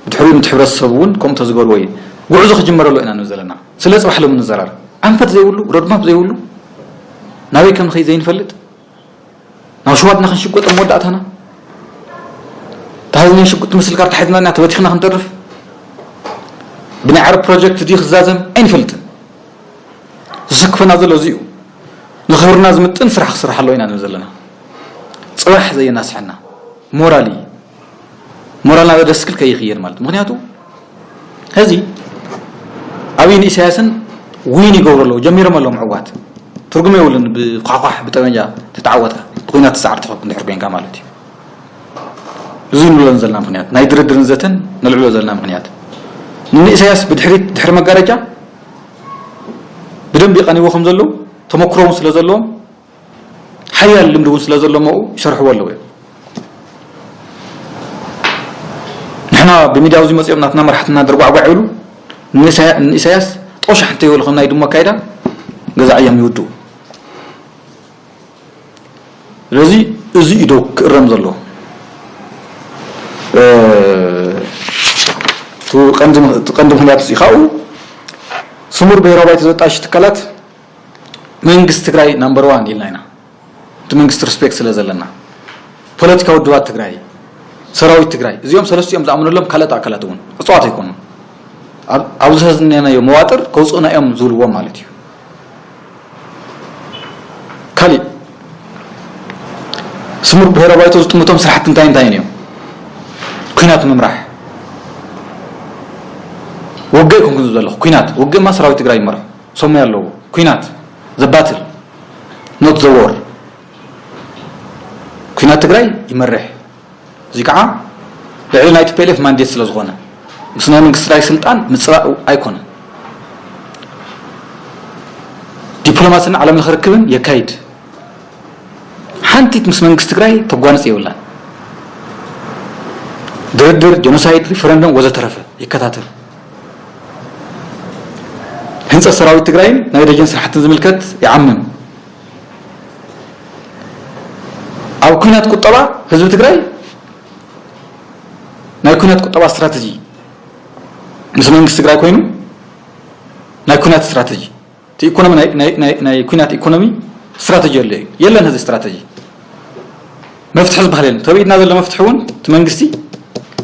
ብድሕሪኡ እቲ ሕብረተሰብ እውን ከምኡ ተዝገርዎ እዩ። ጉዕዞ ክጅመረሉ ኢና ንብል ዘለና። ስለ ፅባሕ ሎም ንዘራረብ። ኣንፈት ዘይብሉ ሮድማፕ ዘይብሉ ናበይ ከም ንኸይድ ዘይንፈልጥ ናብ ሸዋድና ክንሽጎጥ መወዳእታና ተሃዝና ሽጉጥ ትመስል ካርታ ሒዝና ኢና ተበቲኽና ክንተርፍ ብናይ ዓረብ ፕሮጀክት ድዩ ክዛዘም ኣይንፈልጥን። ዝስክፈና ዘሎ እዚ እዩ። ንኽብርና ዝምጥን ስራሕ ክስራሕ ኣለዎ ኢና ንብል ዘለና። ፅባሕ ዘየናስሐና ሞራል እዩ። ሞራልና ወደ ስክል ከይኽየድ ማለት ምክንያቱ ሕዚ ኣብይን ኢሳያስን ዊን ይገብሩ ኣለዉ ጀሚሮም ኣለዉ ምዕዋት ትርጉም የብሉን። ብኳኳሕ ብጠመንጃ ተተዓወትካ ብኩናት ተሳዕር ትኸብ እንድሕር ኮይንካ ማለት እዩ። እዚ ንብለን ዘለና ምክንያት ናይ ድርድርን ዘተን ነልዕሎ ዘለና ምክንያት ንኢሳያስ ብድሕሪት ድሕሪ መጋረጃ ብደንብ ይቐንዎ ከም ዘለዉ ተመክሮውን ስለ ዘለዎም ሓያል ልምዲ እውን ስለ ዘሎ መኡ ይሰርሕዎ ኣለዉ እዮም። ንሕና ብሚድያ ኣብዚ መፅኦም ናትና መራሕትና ድርጓዕጓዕ ይብሉ ንኢሳያ- ንኢሳያስ ጦሻሕ እንተይበሉ ከም ናይ ድሞ ኣካይዳ ገዛዕዮም ይውድኡ። ስለዚ እዚ እዩ ዶ ክእረም ዘለዎ? እ፣ እቲ ቀንዲ እቲ ቀንዲ ምክንያት እዚ ካብኡ ስሙር ብሄራዊ ባይቶ ዘጣሽ ትካላት መንግስቲ ትግራይ ናምበር ዋን ኢልና ኢና። እቲ መንግስቲ ሪስፔክት ስለ ዘለና ፖለቲካ ውድባት ትግራይ ሰራዊት ትግራይ እዚኦም ሰለስቲኦም ዝኣምነሎም ካልኦት ኣካላት እውን እፅዋት ኣይኮኑን። ኣብ- ኣብዚ ዝነናዮ መዋጥር ከውፅኡና እዮም ዝብልዎም ማለት እዩ። ካሊእ ስሙር ብሄረ ባይቶ ዝጥምቶም ስራሕቲ እንታይ እንታይ እዮም? ኩናት ምምራሕ ውግእ ይኮንኩን ዝብል ዘለኹ ኩናት ውግእማ ሰራዊት ትግራይ ይመርሑ ሰሙ ኣለዎ ኩናት ዘባትል ኖት ዘወር ኩናት ትግራይ ይመርሕ። እዚ ከዓ ልዕሊ ናይ ቲ ፒ ኤል ኤፍ ማንዴት ስለ ዝኾነ ምስ ናይ መንግስቲ ትግራይ ስልጣን ምፅባእ ኣይኮነን። ዲፕሎማስን ዓለም ለኸ ርክብን የካይድ። ሓንቲት ምስ መንግስቲ ትግራይ ተጓንፅ የብላን። ድርድር፣ ጀኖሳይድ፣ ሪፈረንደም ወዘተረፈ ይከታተል። ህንፀት ሰራዊት ትግራይን ናይ ደጀን ስራሕትን ዝምልከት ይዓምም። ኣብ ኩናት ቁጠባ ህዝቢ ትግራይ ናይ ኩናት ቁጠባ ስትራተጂ ምስ መንግስቲ ትግራይ ኮይኑ ናይ ኩናት ስትራተጂ እቲ ኢኮኖሚ ናይ- ናይ- ናይ- ናይ ኩናት ኢኮኖሚ ስትራተጂ ኣሎ እዩ የለን። እዚ ስትራተጂ መፍትሒ ዝበሃል የለን። ተብኢድና ዘሎ መፍትሒ እውን እቲ መንግስቲ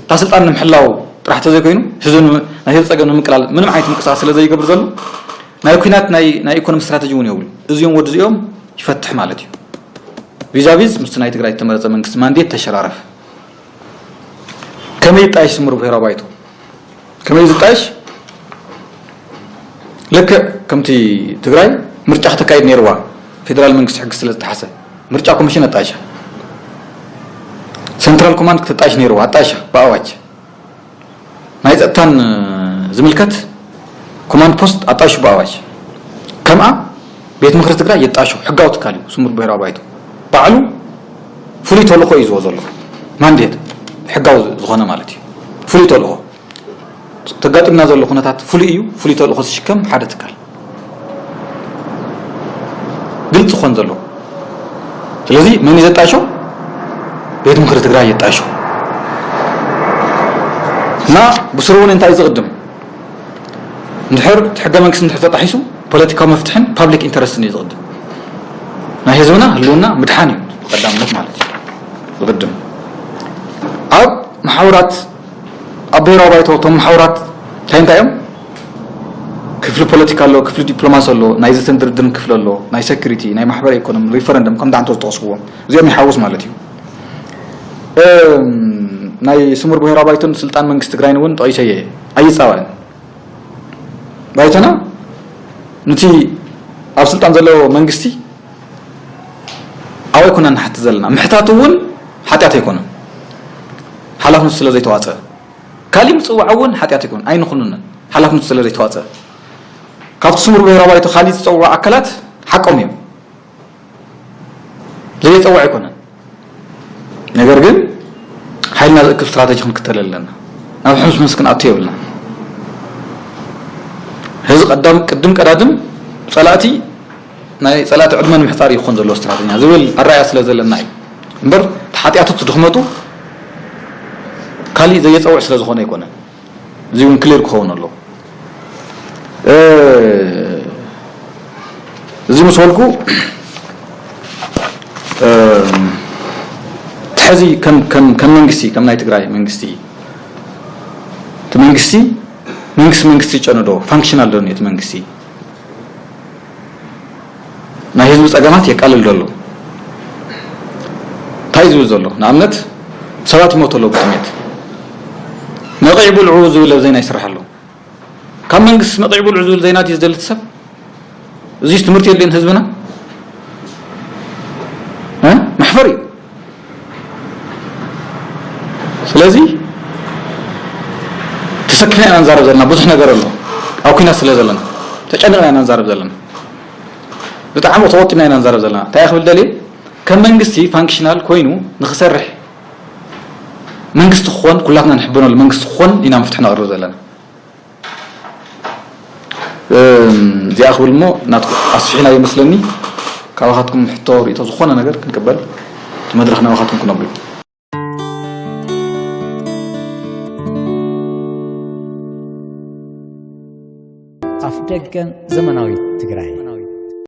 እታ ስልጣን ንምሕላው ጥራሕ ተዘይኮይኑ ህዝቢ ናይ ህዝቢ ፀገም ንምቅላል ምንም ዓይነት ምንቅስቃስ ስለ ዘይገብር ዘሎ ናይ ኩናት ናይ ኢኮኖሚ ስትራተጂ እውን የብሉ። እዚኦም ወዲ እዚኦም ይፈትሕ ማለት እዩ። ቪዛቪዝ ምስቲ ናይ ትግራይ ዝተመረፀ መንግስቲ ማንዴት ተሸራረፍ። ከመይ ይጣየሽ ስምር ብሄራዊ ባይቶ? ከመይ ዝጣየሽ? ልክዕ ከምቲ ትግራይ ምርጫ ከተካይድ ነይርዋ፣ ፌደራል መንግስቲ ሕጊ ስለ ዝጠሓሰ ምርጫ ኮሚሽን ኣጣይሻ። ሰንትራል ኮማንድ ክተጣይሽ ነይርዋ፣ ኣጣይሻ ብኣዋጅ። ናይ ፀጥታን ዝምልከት ኮማንድ ፖስት ኣጣይሹ ብኣዋጅ። ከምኣ ቤት ምክሪ ትግራይ የጣይሹ፣ ሕጋዊ ትካል እዩ። ስሙር ብሄራዊ ባይቶ ባዕሉ ፍሉይ ተልእኮ እዩ ዝዎ ዘሎ፣ ማንዴት፣ ሕጋዊ ዝኾነ ማለት እዩ። ፍሉይ ተልእኮ ተጋጢምና ዘሎ ኩነታት ፍሉይ እዩ። ፍሉይ ተልእኮ ዝሽከም ሓደ ትካል ግልፂ ክኾን ዘለዎ። ስለዚ መን እዩ ዘጣይሾ? ቤት ምክሪ ትግራይ የጣይሾ። እና ብስሩ እውን እንታይ እዩ ዝቕድም? እንድሕር እቲ ሕገ መንግስቲ እንድሕር ተጣሒሱ ፖለቲካዊ መፍትሕን ፓብሊክ ኢንተረስትን እዩ ዝቕድም። ናይ ህዝብና ህልውና ምድሓን እዩ ቀዳምነት ማለት እዩ ዝቕድም። ኣብ መሓውራት ኣብ ብሄራዊ ባይቶ እቶም መሓውራት እንታይ እንታይ እዮም? ክፍሊ ፖለቲካ ኣሎ፣ ክፍሊ ዲፕሎማሲ ኣሎ፣ ናይ ዘተን ድርድርን ክፍሊ ኣሎ፣ ናይ ሴኩሪቲ፣ ናይ ማሕበረ ኢኮኖሚ፣ ሪፈረንደም ከም ዳዕንቶ ዝጠቕስዎም እዚኦም ይሓውስ ማለት እዩ። እም፣ ናይ ስሙር ብሄራዊ ባይቶን ስልጣን መንግስቲ ትግራይን እውን ጠቒሰ እየ ኣይፃባእን። ባይቶና ንቲ ኣብ ስልጣን ዘለዎ መንግስቲ ኣብ ኣይኮና ንሓቲ ዘለና ምሕታት እውን ሓጢኣት ኣይኮነን። ሓላፍነቱ ስለ ዘይተዋፀ ካሊእ ምፅዋዕ እውን ሓጢኣት ኣይኮነን፣ ኣይንኹንንን። ሓላፍነቱ ስለ ዘይተዋፀ ካብቲ ስሙር ብሄራዊ ባይቶ ካሊእ ዝፀውዑ ኣካላት ሓቆም እዮም። ዘየፀውዕ ኣይኮነን። ነገር ግን ሓይልና ዝእክብ ስትራተጂ ክንክተል ኣለና። ናብ ሕምስ ምስ ክንኣቱ የብልና። እዚ ቀዳም ቅድም ቀዳድም ፀላእቲ ናይ ፀላእቲ ዕድመ ንምሕፃር ይኾን ዘለዎ ስትራተጂ ዝብል ኣረኣያ ስለ ዘለና እዩ እምበር እቲ ሓጢኣቱ እቲ ድኽመቱ ካሊእ ዘየፀውዕ ስለ ዝኾነ ኣይኮነን። እዚ እውን ክሊር ክኸውን ኣለዎ። እዚ ምስ በልኩ ሕዚ ከም መንግስቲ ከም ናይ ትግራይ መንግስቲ እቲ መንግስቲ መንግስቲ መንግስቲ ጨነዶ ፋንክሽናል ዶ እቲ መንግስቲ ናይ ህዝቢ ፀገማት የቃልል ዘሎ እንታይ ዝብል ዘሎ ንኣብነት ሰባት ይሞት ኣለዉ ብጥሜት መቒዕ ብልዑ ዝብል ኣብ ዜና ይስራሕ ኣሎ ካብ መንግስቲ መቒዕ ብልዑ ዝብል ዜና ድዩ ዝደሊ ሰብ እዚስ ትምህርቲ የድልየን ህዝብና መሕፈር እዩ ስለዚ ተሰኪፍና ኢና ንዛረብ ዘለና ብዙሕ ነገር ኣሎ ኣብ ኩናት ስለ ዘለና ተጨኒቕና ኢና ንዛረብ ዘለና ብጣዕሚ ተቆጢብና ኢና ንዛረብ ዘለና እንታይ ክብል ደልየ ከም መንግስቲ ፋንክሽናል ኮይኑ ንክሰርሕ መንግስቲ ክኾን ኩላትና ንሕበነሉ መንግስቲ ክኾን ኢና መፍትሒ ነቕርብ ዘለና እዚኣ ክብል እሞ ናትኩ ኣስፊሕና ይመስለኒ ካባኻትኩም ሕቶ ርእቶ ዝኾነ ነገር ክንቅበል እቲ መድረኽ ናባኻትኩም ክነብሉ ኣፍ ደገን ዘመናዊት ትግራይ